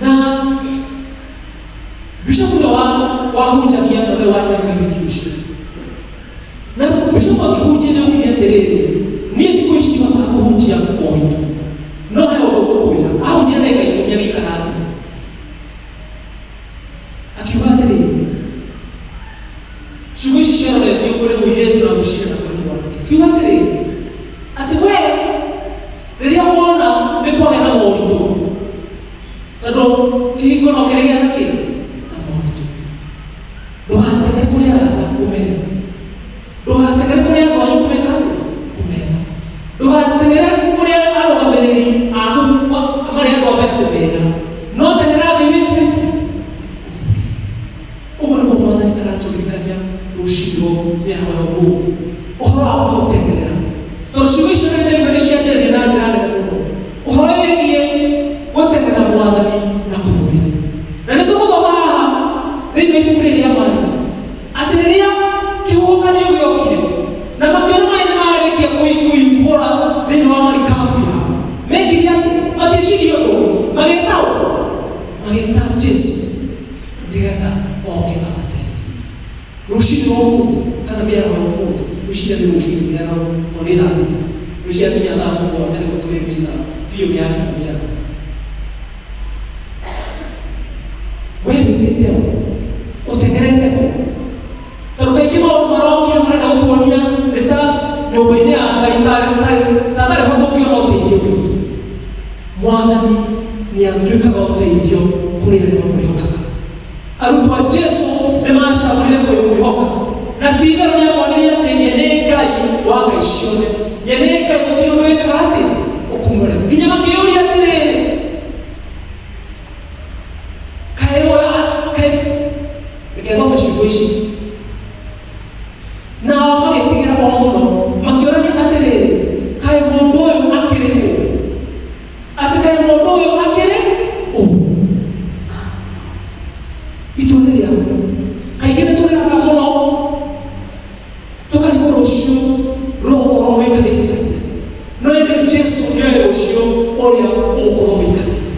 Na bishop ũrĩa wahunjagia na nĩwe warutanaga ũhiki ũcio. Na bishop akĩhunjia nĩ augire atĩrĩrĩ, niĩ thikũ ici ndihotaga kũhunjia ũhiki. No he ũndũ ngũkwĩra. Ahunjia ndagĩka ikũmi agĩikara thĩ. Akiuga atĩrĩrĩ, ciugo ici ciaroretio kũrĩ mũirĩtu na mũciĩ na kũrĩ mwanake. Akiuga atĩrĩrĩ, atĩ we rĩrĩa wona nĩ kwagĩa na moritũ, tondũ kĩhiko no kĩrĩgĩa na kĩ na moritũ, ndũgateng'ere kũrĩ arata kũmera, ndũgateng'ere kũrĩ andũ anyu kũmeka atĩa kũmera, ndũgateng'ere kũrĩ arũgamĩrĩri aku marĩ andũ a mbere kũmera, no teng'era Ngai wĩke atĩa ũguo nĩguo Mwathani aratũririkania rũcinĩ rwa mĩaraho ya ũmũthĩ ũhoro wa kũmũteng'erera, tondũ ciugo icio nĩ ndaigua nĩ cianjĩrĩria na njĩra nene mũno ũhoro wĩgiĩ gũteng'erera Mwathani na kũmwĩra. Na nĩ tũgũthoma haha thĩinĩ wa ibuku rĩrĩ rĩa Mariko atĩ rĩrĩa kĩhuhũkanio gĩokire na makĩona maĩ nĩ marĩkia kũihũra thĩinĩ wa marikabu yao, mekire atĩa? Matiecirie ũndũ ũngĩ, magĩta ũ? Magĩta Jesu nĩgetha oke amateithie. Rũcinĩ rwa ũmũthĩ kana mĩaraho ya ũmũthĩ, ngwĩciria nĩ rũcinĩ mĩaraho tondũ nĩ thaa thita, ngwĩciria nginya thaa mũgwanja nĩguo tũrĩmĩta biũ nĩ yakinya mĩaraho. We wĩtĩte ũ? Ũteng'erete kũ? Tondũ kaingĩ maũndũ marokire marenda gũtuonia nĩ ta nyũmba-inĩ ya Ngai tarĩ tarĩ ho tũngĩona ũteithio witũ. Mwathani nĩ atuĩkaga ũteithio kũrĩ arĩa mamwĩhokaga. Arutwo a Jesu nĩ macagũrire kũmwĩhoka, na ti itherũ nĩ amonirie atĩ ye nĩ Ngai wa ngai ciothe, ye nĩ Ngai gũtirĩ ũndũ wĩkaga atĩ ũkũmũrema. Nginya makĩyũria atĩrĩrĩ, kaĩ kaĩ reke thome ciugo ici. Nao magĩtigĩra o mũno, makĩũrania atĩrĩrĩ, kaĩ mũndũ ũyũ akĩrĩ ũ? Atĩ kaĩ mũndũ ũyũ akĩrĩ ũ? Itua nĩ rĩaku. Kaingĩ nĩ tũrĩraga mũno tũkarigwo rũciũ rũgũkorwo rũikarĩte atĩa. No ĩndĩ Jesu nĩoĩ rũciũ ũrĩa ũgũkorwo ũikarĩte.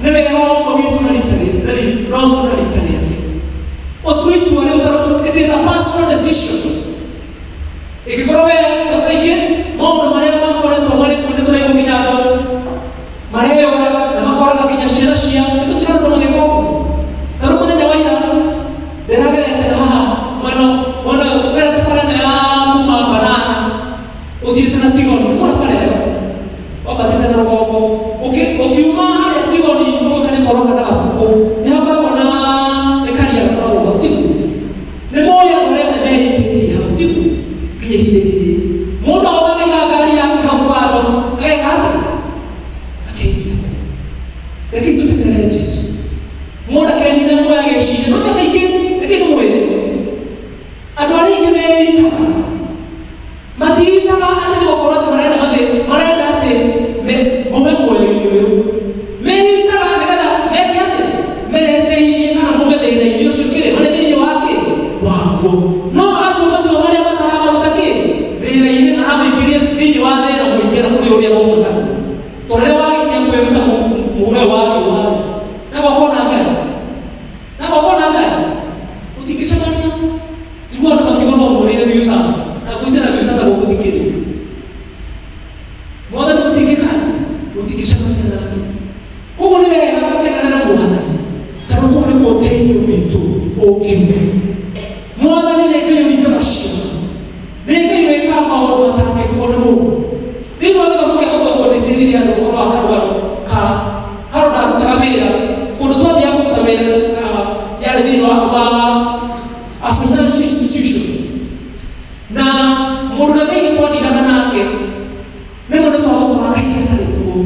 Nĩ wega o ũmwe witũ na rita rĩ- na ri- na ũmwe na rita rĩake. Ũtue itua rĩu tondũ it is a personal decision. Ĩngĩkorwo we kaingĩ maũndũ marĩa makoretwo marĩ kuo nĩ tũraigua nginya andũ mareyũraga na makoraga nginya ciana ciao, nĩ tũtirona andũ magĩka ũguo. Ta rĩu mũthenya wa ira ndĩragerete na haha mwena mwena ũgerete bara ĩno ya kuma Banana ũthiĩte na Tigoni, nĩ mwona bara ĩyo wambatĩte na rũgongo ũkiuma harĩa Tigoni ũgoka nĩ toroka na Gabukũ, nĩ hakoragwo na nĩ karia gakoragwo hau, tiguo? Nĩ moĩ andũ arĩa othe mehingĩtie hau, tiguo? Nginya ihinda-inĩ rĩrĩ mũndũ agoka akaiga ngari yake hau kando ageka atĩa? Akeikia kũu. Rekei tũteng'erere Jesu. Mũndũ akenina muoyo ageciria, no kaingĩ reke ndĩmwĩre, andũ arĩa aingĩ meitaga matiitaga atĩ nĩ gũkorwo atĩ marenda mathĩ marenda atĩ maume muoyo-inĩ ũyũ. Meitaga nĩgetha meke atĩ mereteithie kana maume thĩna-inĩ ũcio kĩrĩ marĩ thĩinĩ wa kĩ waguo, no magatua matua marĩa mataramaruta kĩ thĩna-inĩ, maramaingĩria thĩinĩ wa thĩna mũingĩ na kũrĩ ũrĩa mauma naguo. Tondũ rĩrĩa warĩkia kwĩruta mũhuro ũyũ wa riũa na gwakwo na Ngai, na gwakwo na Ngai mũtingĩcemania. Tiguo andũ makiuga no mũrĩre Viusasa na ngwĩciria na Viusasa gũgũthikĩrĩ Mwathani mũtingĩka atĩa? Mũtingĩcemania nake. Koguo nĩ wega tũteng'erere Mwathani tondũ kũu nĩkuo ũteithio witũ ũngiuma. Mwathani nĩ Ngai ũringaga ciama, nĩ Ngai wĩkaga maũndũ matangĩkwo nĩ mũndũ. Thĩinĩ wa gĩthomo gĩa gũthomwo nĩ njĩrire andũ ũhoro wa karũgano ka handũ ndarutaga wĩra, kũndũ twathiaga kũruta wĩra yarĩ thĩinĩ wa a financial institution, na mũndũ ũrĩa kaingĩ twathiaga nake rĩmwe nĩ twamũkoraga kaingĩ atarĩ kuo,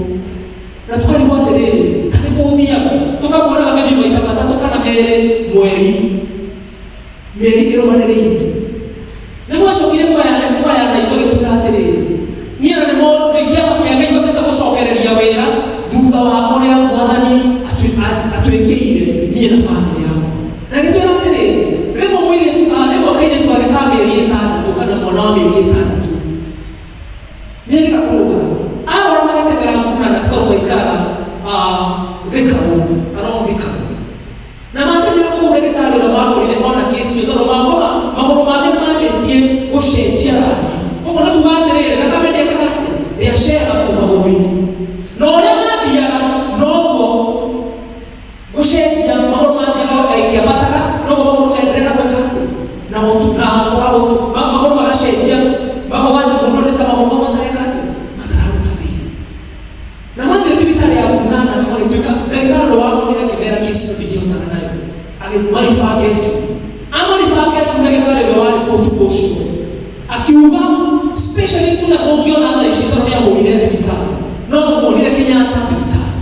na tũkarigwo atĩrĩrĩ, tarĩ kũ ũthiaga? Tũkamuonaga maybe maita matatũ kana merĩ mweri, mĩeri ĩrũmanĩrĩire. Nĩ gwacokire kũgayana ithuĩ agĩtwĩra atĩrĩrĩ, niĩ ona nĩ Magũrũ-inĩ na ũrĩa mathiaga noguo gũcenjia magũrũ mathiaga ĩkĩambataga, noguo magũrũ menderea na gwĩka atĩ na gũtu na kwaga gũtu magũrũ magacenjia, makoga atĩ mũndũ nĩ ta magũrũ mau matareka atĩ matararuta wĩra. Na mathiĩ thibitarĩ ya Kunana magĩtuĩka ndagĩtarĩ ũrĩa wamonire akĩmera kesi ĩno ndingĩhotana nayo, agĩmaribanga tu amaribanga tu. Ndagĩtarĩ ũrĩa warĩ kuo ũtukũ ũcio akiuga specialist ũrĩa ũngĩona thaa ici, tondũ nĩahũrire thibitarĩ, no mũmuonire Kenyatta thibitarĩ.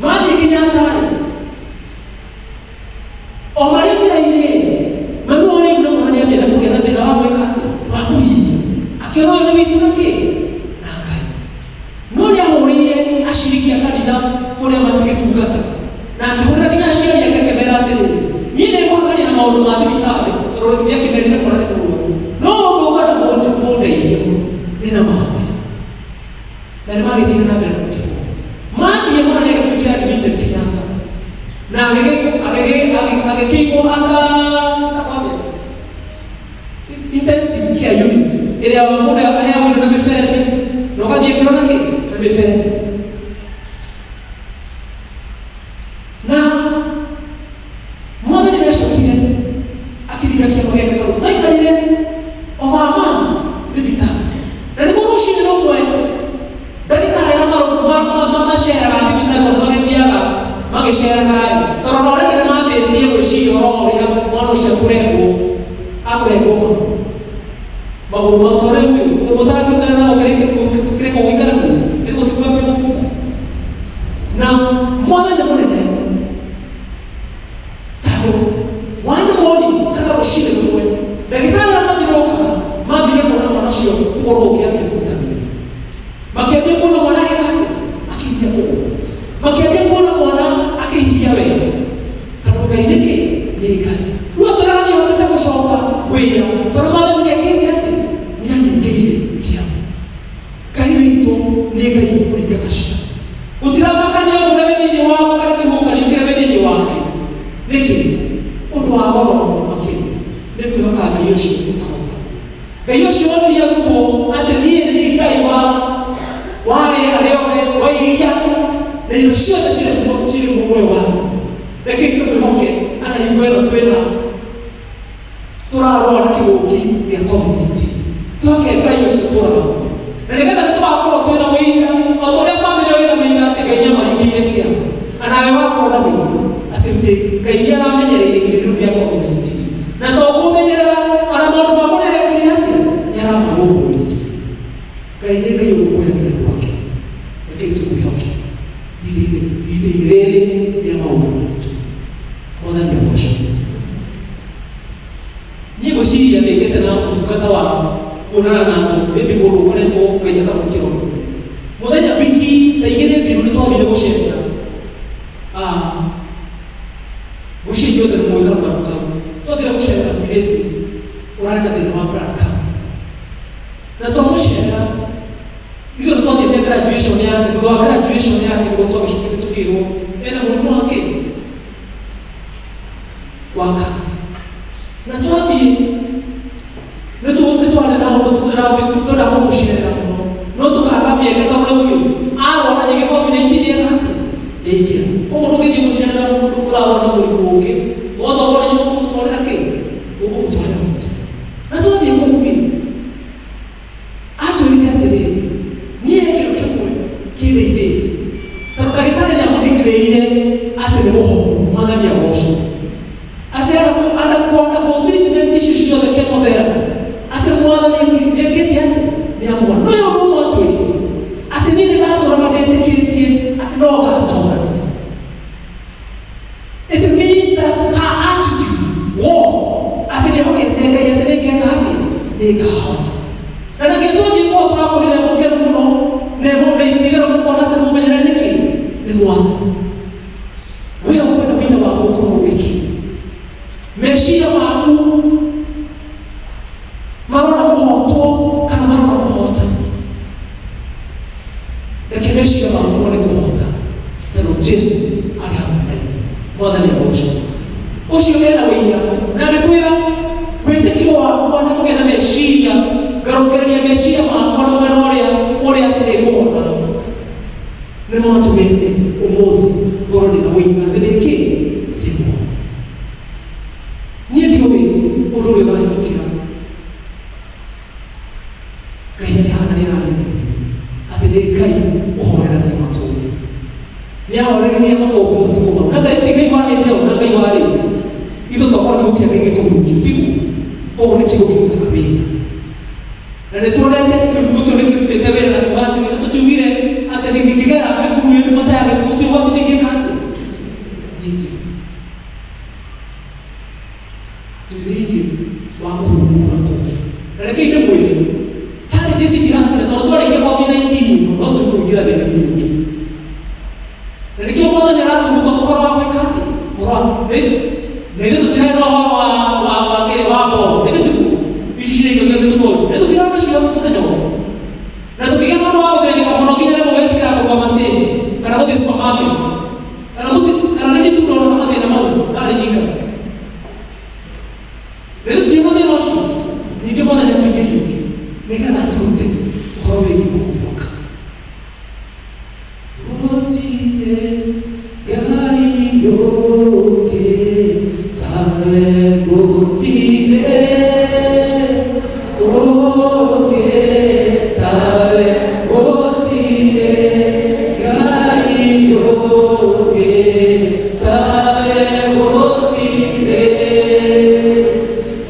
Mathiĩ Kenyatta rĩ, o marĩ njĩra-inĩ, mami wao nĩaiguire mwana nĩambia kũgĩa na thĩna wa gwĩka atĩ wa kũhihia, akĩona ũyũ nĩ witũ na kĩ na Ngai. No nĩahũrĩire aciriki a kanitha kũrĩa matigĩtungataga, na akĩhũrĩra nginya aciari ake, akĩmera atĩrĩrĩ, niĩ nĩngũhangania na maũndũ ma thibitarĩ, tondũ nĩakĩmerire mwana nĩ mũrwaru, no ũndũ ũngwenda mũndeithie mũno nĩ na mahoya. Na nĩ magĩthire na mbere na gũkĩhoya. Mathiĩ, mwana nĩ agĩtuĩkire admitted Kenyatta na agĩkĩigwo under intensive care unit, ĩrĩa mũndũ aheagwo indo na mĩberethi na ũgathiĩ kĩro na kĩ na mĩberethi. Na Mwathani nĩacokire akĩringa kĩama gĩake, tondũ maikarire Obama thibitarĩ. Na nĩguo rũcinĩ rũmwe ndagĩtarĩ arĩa maceraga thibitarĩ, tondũ magĩthiaga magĩceraga ĩ, tondũ na already nĩmambĩtie gwĩciria ũhoro wa ũrĩa mwana ũcio akũrengwo akũrengwo magũrũ mau, tondũ rĩu ĩ kũgũrũ gũtarakĩruta wĩra kĩrĩko gũikara kuo rĩu gũtikuga kwĩ mũbutha. Na Mwathani mũnene, tondũ one morning kana rũcinĩ rũmwe, ndagĩtarĩ arĩa mathiũrũrũkaga mambirie kuona mwana ũcio kũgũrũ gũkĩambia kũruta wĩra, makĩambia kuona mwana agĩka atĩa, akĩhinya kũgũrũ, makĩambia kuona mwana akĩhinya wega, tondũ Ngai nĩkĩ nĩ Ngai. Rĩu atwĩraga nĩ ahotete gũcoka wĩra, tondũ Mwathani nĩekĩte atĩ nĩaningĩire kĩama. Ngai witũ nĩ Ngai ũkũringaga ciama. Gũtiramakania ũndũ ũrĩa wĩ thĩinĩ waku kana kĩhuhũkanio kĩrĩa wĩ thĩinĩ wake. Nĩkĩ? Ũndũ wa goro mũno makĩria nĩ kwĩhoka Ngai ũcio ũtahotagwo. Ngai ũcio wonirie arutwo atĩ niĩ nĩ niĩ Ngai wa rĩera rĩothe, wa iria na indo ciothe cirĩ muoyo waku. Rekei tũmwĩhoke ana hingo ĩno twĩna tũrarũa na kĩgũki gĩa COVID-19. Twake Ngai ũcio tũraga muoyo, na nĩgetha nĩ tũgakorwo twĩna wĩira o ta ũrĩa bamĩrĩ ĩyo ĩna wĩira atĩ Ngai nĩamaringĩire kĩama, anawe wakorwo na wĩira atĩ Ngai nĩaramenyereire ihinda rĩu rĩa COVID-19, na to kũmenyerera, ona maũndũ makwa nĩarekire atĩ nĩaramarũmbũirie. Ngai nĩ Ngai ũrũmbũyagia andũ ake. Rekei tũmwĩhoke ihinda-inĩ rĩrĩ rĩa maũndũ maritũ. Mwathani agocwo. Niĩ ngwĩciria ndĩkĩte na ũtungata wa kuonana na andũ, maybe mũndũ ũkoretwo Ngai akamwĩkĩra ũndũ mũnene. Mũthenya wiki ta 2 thiru nĩ twathire gũcerera, ngwĩciria inyuothe nĩ mũĩ karũgano kau. Twathire gũcerera mũirĩtu ũrarĩ na thĩna wa blood cancer. Na twamũcerera, ithuĩ nĩ twathiĩte graduation yake, thutha wa graduation yake nĩguo twagĩcokete tũkĩrwo ena mũrimũ wa kĩ? Wa cancer. Na twathiĩ nĩ twarĩ na ũndũ twendaga kũmũcerera mũno, no tũkaga mĩeke, tondũ rĩu ĩ arwara nyingĩ COVID-19 ĩka atĩa? Ĩingĩra. Koguo ndũngĩthiĩ gũcerera mũndũ ũrarwara na mũrimũ ũngĩ, wotokorwo nĩ mũkũmũtwarĩra kĩ? Mũkũmũtwarĩra mũtino. Na twathiĩ kũu ĩ, atwĩrire atĩrĩrĩ, niĩ he kĩndũ kĩmwe kĩndeithĩtie, tondũ ndagĩtarĩ nĩ amũdeclare atĩ nĩ mũhonu. Mwathani agocwo. Atĩ undergo treatment icio ciothe, chemotherapy, atĩ Mwathani nĩekĩte atĩ nĩ amuona. No ũndũ ũmwe atwĩrire atĩ niĩ nĩ ndatũraga ndĩtĩkĩtie atĩ no ngatorania. It means that her attitude was atĩ nĩhokete Ngai atĩ nĩngeka atĩ nĩngahona. Na nĩkĩo twathiĩ kwao tũrakorire mũkenu mũno na na ititherũ mũkona atĩ nĩmũmenyerere nĩkĩ nĩ Mwathani. We ũkwenda wĩra waku ũkorwo wĩkĩ? Meciria maku marona kũhotwo kana marona kũhota? Reke meciria maku mone kũhota, tondũ Jesu arĩ hamwe na ithuĩ. Mwathani agocwo. Ũcio ena wĩira na agĩtwĩra wĩtĩkio wakwa nĩ kũgĩa na meciria, ngarũngereria meciria makwa na mwena ũrĩa atĩ nĩngũhona. Nĩmo matũmĩte ũmũthĩ ngorwo ndĩna ũira atĩ ndĩ kĩ? Ndĩ muoyo. Niĩ ndiũĩ ũndũ ũrĩa ũrahĩtũkĩra. Ngai arĩ haha na nĩ araria na ithuĩ atĩ nĩ Ngai ũhoreragia makũmbĩ. Nĩ ahoreririe makũmbĩ matukũ mau. Na Ngai ti Ngai wa hĩndĩ ĩyo na Ngai wa rĩu. Ithuĩ twakora kiugo kĩa Ngai gĩkũhunjio, tiguo? Koguo nĩ kiugo kĩrutaga wĩra. Na nĩ tuonete atĩ kiugo kĩu nĩ kĩrutĩte wĩra na kuuga atĩrĩ, na tũtiugire atĩ ndingĩgera mĩkuru ĩno mata ya gĩkuũ, gũtirĩ ũgwati ndingĩka atĩa? Ndingĩ. Twĩ thĩinĩ wa kũhungura kũu. Na rekei ndĩmwĩre, challenges itirathira tondũ twarĩkia COVID-19 ĩno no tũkũingĩra thĩna-inĩ ũngĩ. Na nĩkĩo Mwathani aratũruta ũhoro wa gwĩka atĩa? Ũhoro wa nĩ na ithuĩ tũtirarĩ na ũhoro wa wa wa kĩ wa bomu, nĩ tiguo? Ici ciraikagio nĩ tũbomu, nĩ tũtirarĩ nacio mũthenya ũngĩ. Na tũkĩgĩa na ũndũ wa gũthĩnĩka mũno nginya rĩmwe ũgetigĩra kũrũgama stage kana gũthiĩ supermarket. Kana mũti kana nĩ niĩ tu ndona mathĩna mau ndarĩ nyika. Nĩ tũtirĩ na thĩna ũcio. Ningĩ Mwathani atũingĩrie ũngĩ nĩgetha atũrute ũhoro wĩgiĩ kũmwĩhoka. Gũtirĩ Ngai ũngĩ tawe, gũtirĩ ũngĩ tawe, gũtirĩ Ngai ũngĩ tawe, gũtirĩ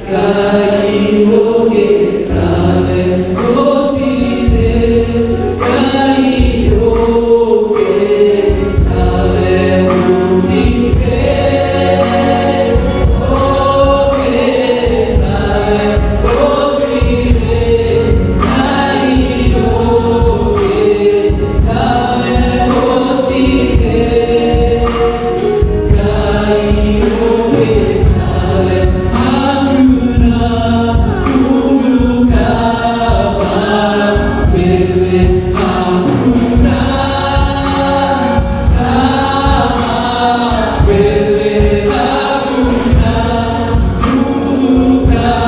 Ngai ũngĩ tawe, gũtirĩ Ngai ũngĩ tawe, gũtirĩ ũngĩ tawe, gũtirĩ Ngai ũngĩ tawe, gũtirĩ Ngai ũngĩ tawe. Hakuna Mungu kama wewe, hakuna kama wewe, hakuna Mungu kama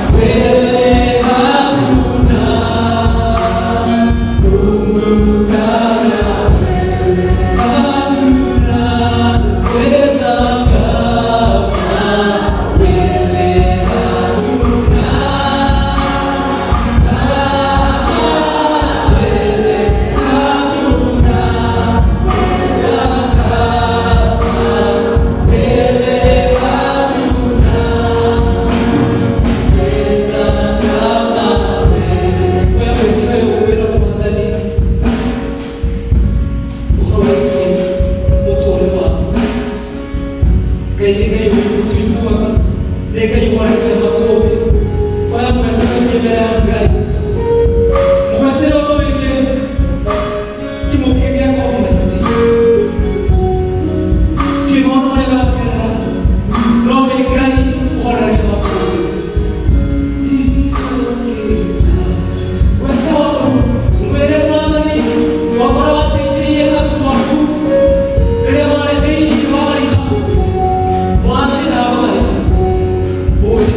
wewe, hakuna Mungu kama wewe, hakuna weza kama wewe, hakuna kama wewe, hakuna weza kama wewe, hakuna weza kama wewe. Wewe wĩkĩre wĩra Mwathani ũhoro wĩgiĩ mũtũũrĩre waku. Ngai nĩ Ngai ũtũiguaga, nĩ Ngai ũhoreragia makũmbĩ. Oya mweke ũthiĩ mbere ya Ngai mũgwetere ũndũ wĩgiĩ kĩmũkĩ gĩa COVID-19, kĩ maũndũ marĩa ũragerera, no nĩ Ngai ũhoreragia makũmbĩ. Weka ũndũ mwĩre Mwathani wakora wateithirie arutwo aku rĩrĩa marĩ thĩinĩ wa marikabu. Mwathani, ndagũthaitha ũke.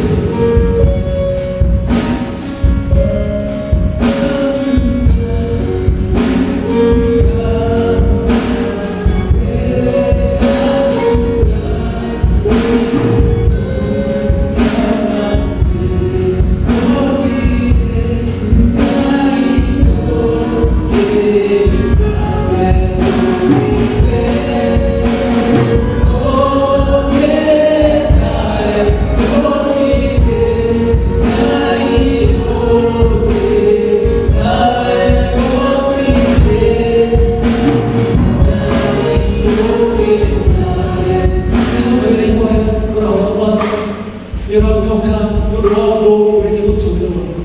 Nĩ ũramwĩhoka nĩ ũndũ wa ũndũ wĩgiĩ mũtũũrĩre waku.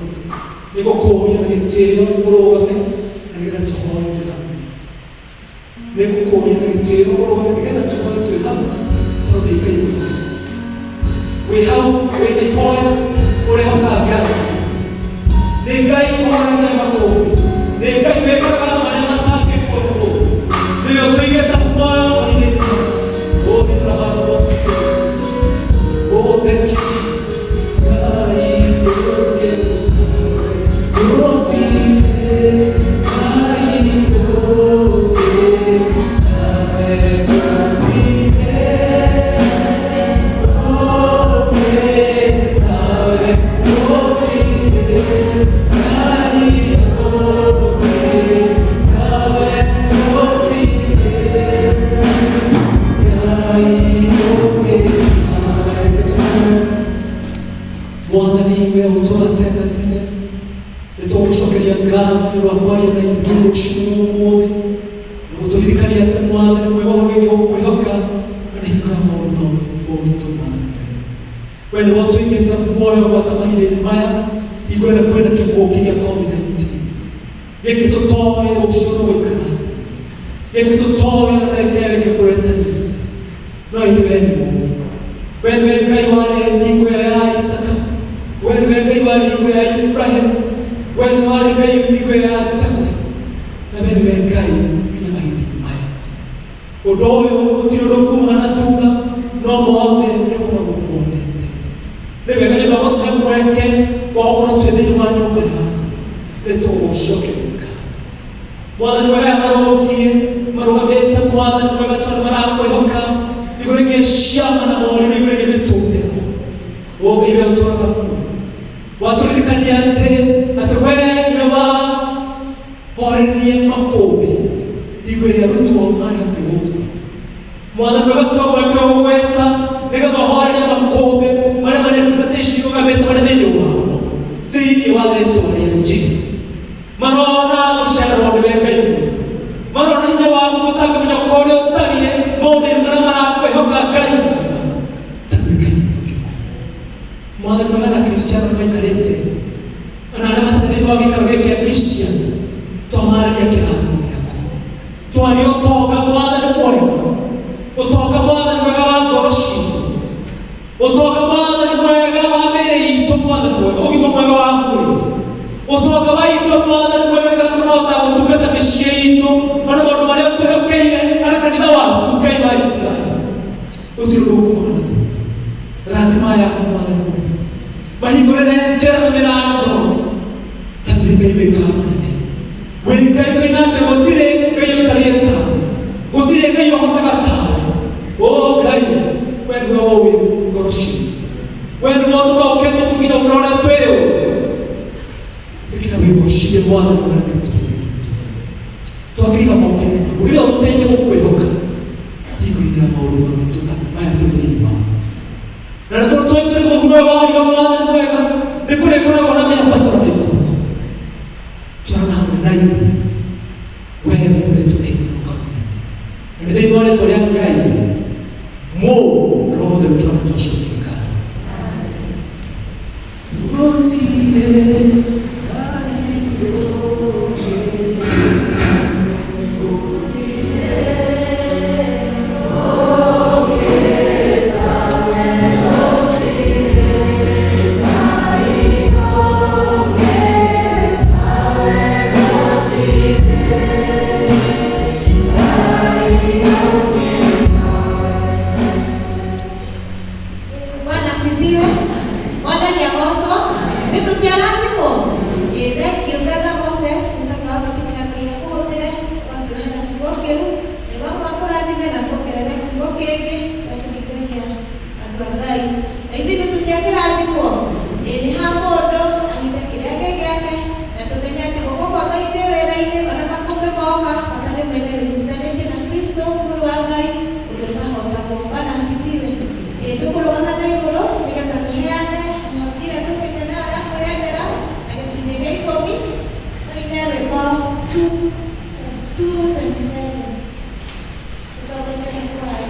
Nĩ ngũkũũria na gĩtĩo ũrũgame na nĩgetha tũhoe twĩ hamwe. Nĩ ngũkũũria na gĩtĩo ũrũgame nĩgetha tũhoe twĩ hamwe tondũ nĩ Ngai witũ. Wĩ hau wĩna ihoya ũrehoka Ngai. Nĩ Ngai ũhoreragia makũmbĩ. Nĩ Ngai wĩkaga marĩa matangĩkwo nĩ mũndũ. Nĩwe ũtũigĩte muoyo mahinda-inĩ maya. Oh, Oh, thank you, Jesus. Ngai ũngĩ, gũtirĩ Ngai ũngĩ. Ngatho nĩ ũndũ wa kwaria na ithuĩ rũciũ rwa ũmũthĩ na gũtũririkania atĩ Mwathani mwega ũhoro wĩgiĩ gũkwĩhoka na nĩ hingo ya maũndũ ma ũritũ. Mwathani mwega, we nĩwe ũtũigĩte muoyo gwata mahinda-inĩ maya, hingo ĩrĩa kwĩna kĩng'ũki gĩa COVID-19 gĩkĩ, tũtoĩ rũciũ rũgũikara atĩa, gĩkĩ tũtoĩ ona ndagĩka ĩyo ĩngĩkũretanĩte, no ĩndĩ we nĩ ũĩ. We nĩwe Ngai warĩ hingo ĩyo ya Isaka, we nĩwe Ngai warĩ hingo ya Ibrahimu, we nĩwe warĩ Ngai hingo ĩyo ya Jakubu, na we nĩwe Ngai nginya mahinda-inĩ maya. Ũndũ ũyũ gũtirĩ ũndũ kumaga na thutha, no mothe nĩ ũkoragwo wonete. Nĩ wega nĩ ũndũ wa gũtũhe mweke wa gũkorwo twĩ thĩinĩ wa nyũmba yaku, nĩ tũgũcokeria ngatho. Mwathani mwega, aya marũngiĩ marũgamĩte, Mwathani mwega, tondũ marakwĩhoka igũrũ rĩgiĩ ciama na morimũ, igũrũ rĩgiĩ mĩtũrĩre. Ũngai we ũtũũraga muoyo, watũririkania atĩ we nĩwe wa horeririe makũmbĩ hingo ĩrĩa arutwo marĩ hakuhĩ gũkua. Mwathani mwega, tua mweke ũgweta nĩgetha ũhorerie makũmbĩ marĩa marĩ irũgamĩte marĩ thĩinĩ wao, thĩinĩ wa rĩtwa rĩa Jesu. Marona gũcererwo nĩwe Ngai mwega, marona hinya waku ũtangĩmenya ũrĩa ũtariĩ maũndũ-inĩ marĩa marakwĩhoka. Ngai mwega, tondũ nĩ Ngai mwĩhokeku. Mwathani mwega, na Kristiano nĩ maikarĩte ona arĩa matarĩ thĩinĩ wa gĩikaro gĩkĩ kĩa Kristiano, twamarĩria kĩrathimo gĩaku, twaria ũtonga. Mwathani mwega, ũtonga, Mwathani mwega, wa ngoro citũ, ũtonga, Mwathani mwega, wa mĩĩrĩ itũ, Mwathani mwega, ũgima mwega wa mwĩrĩ, ũtonga wa indo, Mwathani mwega, nĩgetha tũkahota gũtungata mĩciĩ itũ ona maũndũ marĩa twĩhokeire ana kanitha waku. Ngai wa Isiraeli, gũtirĩ ũndũ ũkumana na thutha. Rathima yaku, Mwathani mwega, mahingũrĩre njĩra na mĩrango, tondũ nĩ Ngai wĩkaga manene. Wĩ Ngai tũina atĩ gũtirĩ Ngai ũtariĩ tawe, gũtirĩ Ngai ũhotaga tawe. O Ngai, we nĩwe ũĩ ngoro citũ, we nĩwe ũtũtaũkĩtwo kũnginya ũkĩra ũrĩa twĩũĩ. Ĩkĩra wĩgocithie, Mwathani mwega, na mĩtũrĩre itũ twakĩiga moko-inĩ maku, nĩgetha ũtũteithie gũkwĩhoka hingo-inĩ ya maũndũ maritũ ta maya tũrĩ thĩinĩ wamo. Na nĩ tondũ tũĩ tũrĩ mũhuro wa riũa, Mwathani mwega, nĩ kũrĩkoragwo na mĩambato na mĩikũrũko, twarana hamwe na ithuĩ. We wĩtũrĩtwo na igũrũ ũkarũmene, na nĩ thĩinĩ wa rĩtwa rĩa Ngai Mũrũ na Roho Mũtheru twana twacokia ngatho. Gũtirĩ. Bwana asifiwe. Mwathani agocwo. Nĩ tũtiarathimwo. Ĩĩ, thank you, Brother Moses, nĩ tondũ wa gwĩtĩkĩra Ngai akũhũthĩre ũgatũrehera kiugo kĩu. Ngai wakwa akũrathime na kuongerere kiugo kĩngĩ ũgatũringania andũ a Ngai. Na ithuĩ ithuĩ tũtiakĩrathimwo. Ĩĩ, nĩ ha mũndũ anyite kĩrĩa kĩ gĩake na tũmenye atĩ guoko kwa Ngai kwĩ wĩra-inĩ ona makũmbĩ moka, bata nĩ ũmenye wĩnyitithanĩtie na Kristo mũrũ wa Ngai ũrĩa ũtahotagwo. Bwana asifiwe. Ĩĩ, tũkũrũgama na igũrũ nĩgetha tũheane mĩhothi ĩrĩa tũkĩte nayo ya kwĩyendera na gĩcunjĩ gĩa ikũmi, tũine rwĩmbo 227 tũtongorio nĩ kwaya.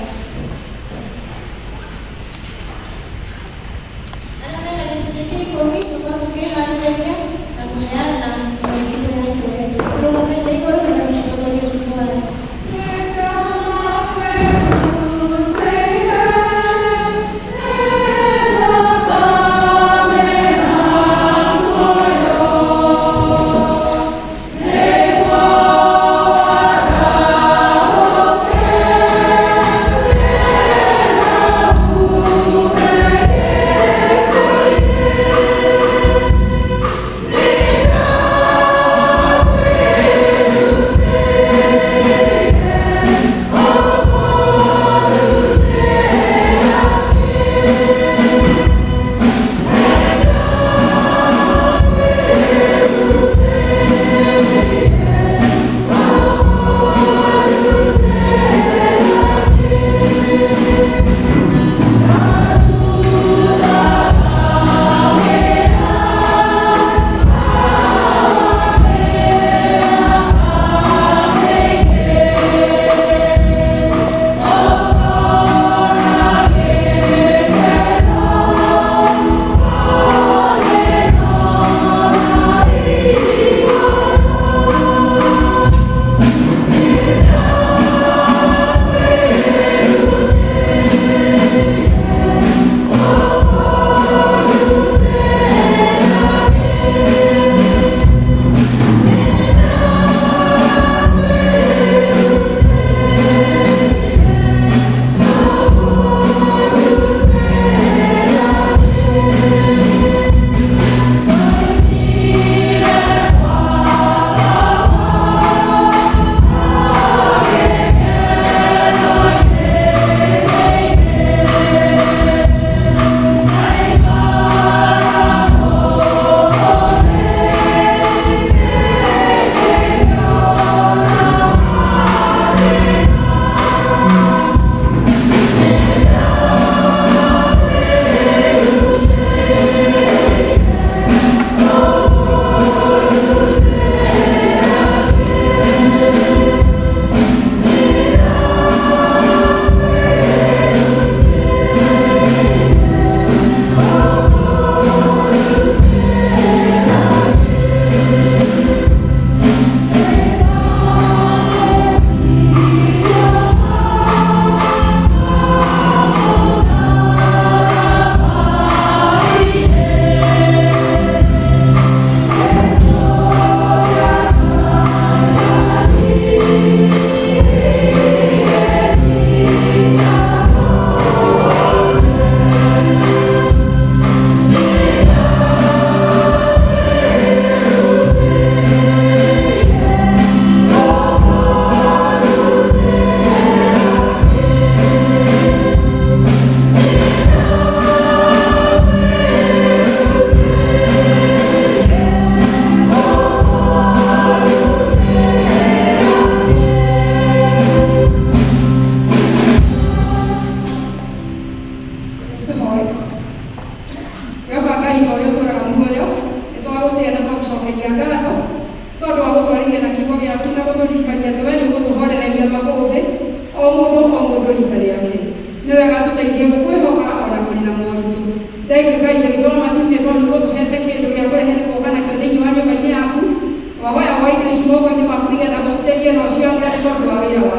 Arĩa mena gĩcunjĩ kĩa ikũmi, tũkorwo tũkĩharĩrĩria na kũheana mĩhothi itũ ya kwĩyendera. Tũrũgamĩte igũrũ nĩgetha tũtongorio nĩ kwaya.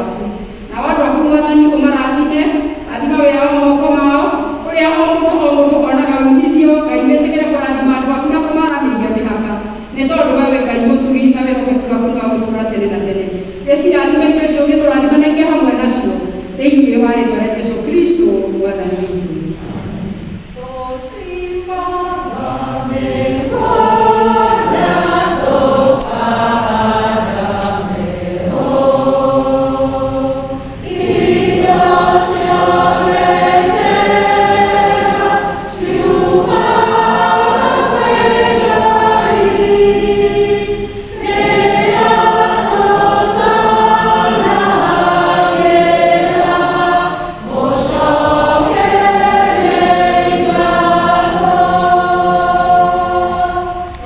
waku. Nao andũ aku Mwathani ũmarathime, rathima wĩra wa moko mao, kũrĩa o mũndũ o mũndũ onaga umithio. Ngai wĩtĩkĩre kũrathima andũ aku na kũmaramĩria mĩhaka, nĩ tondũ we wĩ Ngai mũtugi na wĩhokeku waku nĩ wa gũtũũra tene na tene. Gĩcirathime indo icio ũgĩtũrathimanĩria hamwe nacio thĩinĩ wa rĩtwa rĩa Jesu Kristo Mwathani witũ.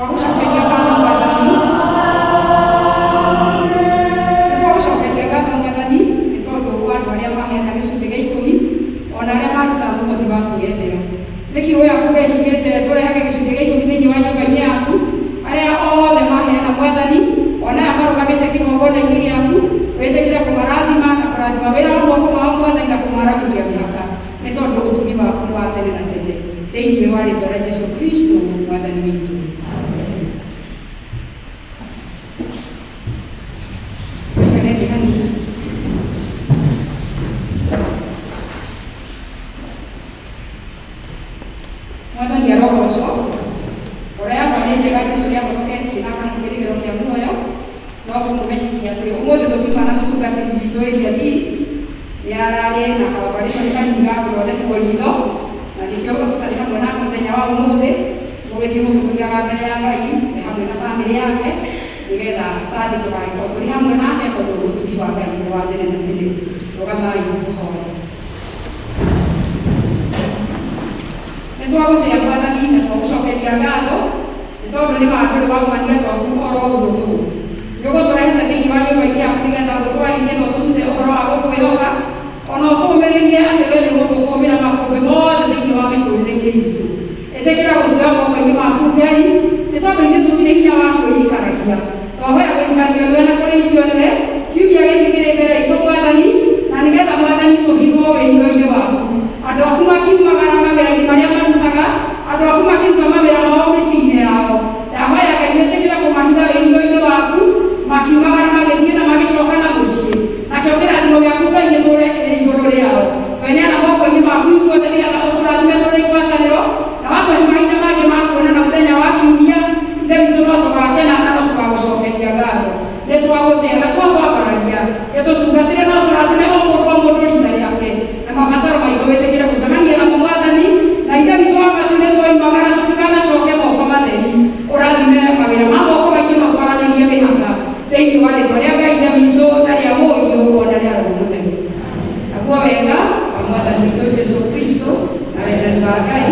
Twagũcokeria ngatho Mwathani, nĩ twagũcokeria ngatho Mwathani nĩ tondũ wa andũ arĩa maheana gĩcunjĩ gĩa ikũmi ona arĩa marutaga mũhothi wa kwĩyendera. Nĩ kiugo gĩaku Ngai kiugĩte tũrehage gĩcunjĩ gĩa ikũmi thĩinĩ wa nyũmba-inĩ yaku. Arĩa othe maheana Mwathani, ona aya marũgamĩte kĩgongona-inĩ gĩaku, wĩtĩkĩre kũmarathima na kũrathima wĩra wa moko mao Mwathani na kũmaramithia mĩhaka, nĩ tondũ ũtugi waku nĩ wa tene na tene, thĩinĩ wa rĩtwa rĩa Jesu Kristo Mwathani witũ. Tũikare thĩ hanini. Mwathani arogocwo. Ngoro yakwa nĩ njega, Jesu nĩ ahonoketie na akahe kĩrĩgĩrĩro kĩa muoyo. No ngũmũmenyithia atĩ ũmũthĩ tũtiuma na mũtungatĩri witũ Elia D nĩ ararĩ na ka-operation kanini ga gũthondekwo ritho, na nĩkĩo tũtarĩ hamwe nake mũthenya wa ũmũthĩ. Mũgĩthiĩ mũkĩmũigaga mbere ya Ngai e hamwe na bamĩrĩ yake, nĩgetha Sunday tũgagĩkorwo tũrĩ hamwe nake, tondũ ũtugi wa Ngai nĩ wa tene na tene. Rũgamai tũhoe. Nĩ twagũtĩa Mwathani na twagũcokeria ngatho nĩ tondũ nĩ ma ndũrĩ wagũmania andũ aku oro ũguo tũhũ. Nĩ ũgũtũrehete thĩinĩ wa nyũmba-inĩ yaku nĩgetha ũtwarĩrie na ũtũrute ũhoro wa gũkwĩhoka, ona ũtũũmĩrĩrie atĩ we nĩ ũgũtũkũmĩra makũmbĩ mothe thĩinĩ wa mĩtũrĩre-inĩ itũ. Ĩtĩkĩra gũtuoya moko-inĩ maku Ngai, nĩ tondũ ithuĩ tũtirĩ hinya wa kwĩikaragia. Twahoya gũikario nĩwe na kũrĩithio nĩwe kiumia gĩkĩ kĩrĩ mbere itũ Mwathani, na nĩgetha Mwathani tũhithwo wĩhitho-inĩ waku. Andũ aku makiumagara mawĩra-inĩ marĩa marutaga, andũ aku makĩruta mawĩra mao mĩciĩ-inĩ yao. Ndahoya Ngai wĩtĩkĩre kũmahitha wĩhitho-inĩ waku, makiumagara magĩthiĩ na magĩcoka na mũciĩ. Nakĩo kĩrathimo gĩaku Ngai gĩtũũre kĩrĩ igũrũ rĩao. Tweneana moko-inĩ maku ithuothe nĩgetha ũtũrathime tũrĩ ngwatanĩro, na watũhe mahinda mangĩ ma kuonana mũthenya wa kiumia. Ithe witũ no tũgakena na no tũgagũcokeria ngatho. Nĩ twagũtĩa na twakwambararia. Gĩtũtungatĩre na ũtũrathime o mũndũ o mũndũ rita rĩake na mabataro maitũ. Wĩtĩkĩre gũcemania namo Mwathani, na Ithe witũ wa matu-inĩ twoimagara tũtikanacoke moko matheri. Ũrathime mawĩra ma moko maitũ na ũtwaranĩrie mĩhaka thĩinĩ wa rĩtwa rĩa Ngai Ithe witũ na rĩa Mũriũ ona rĩa Roho Mũtheru. Naguo wega wa Mwathani witũ Jesu Kristo na wendani wa Ngai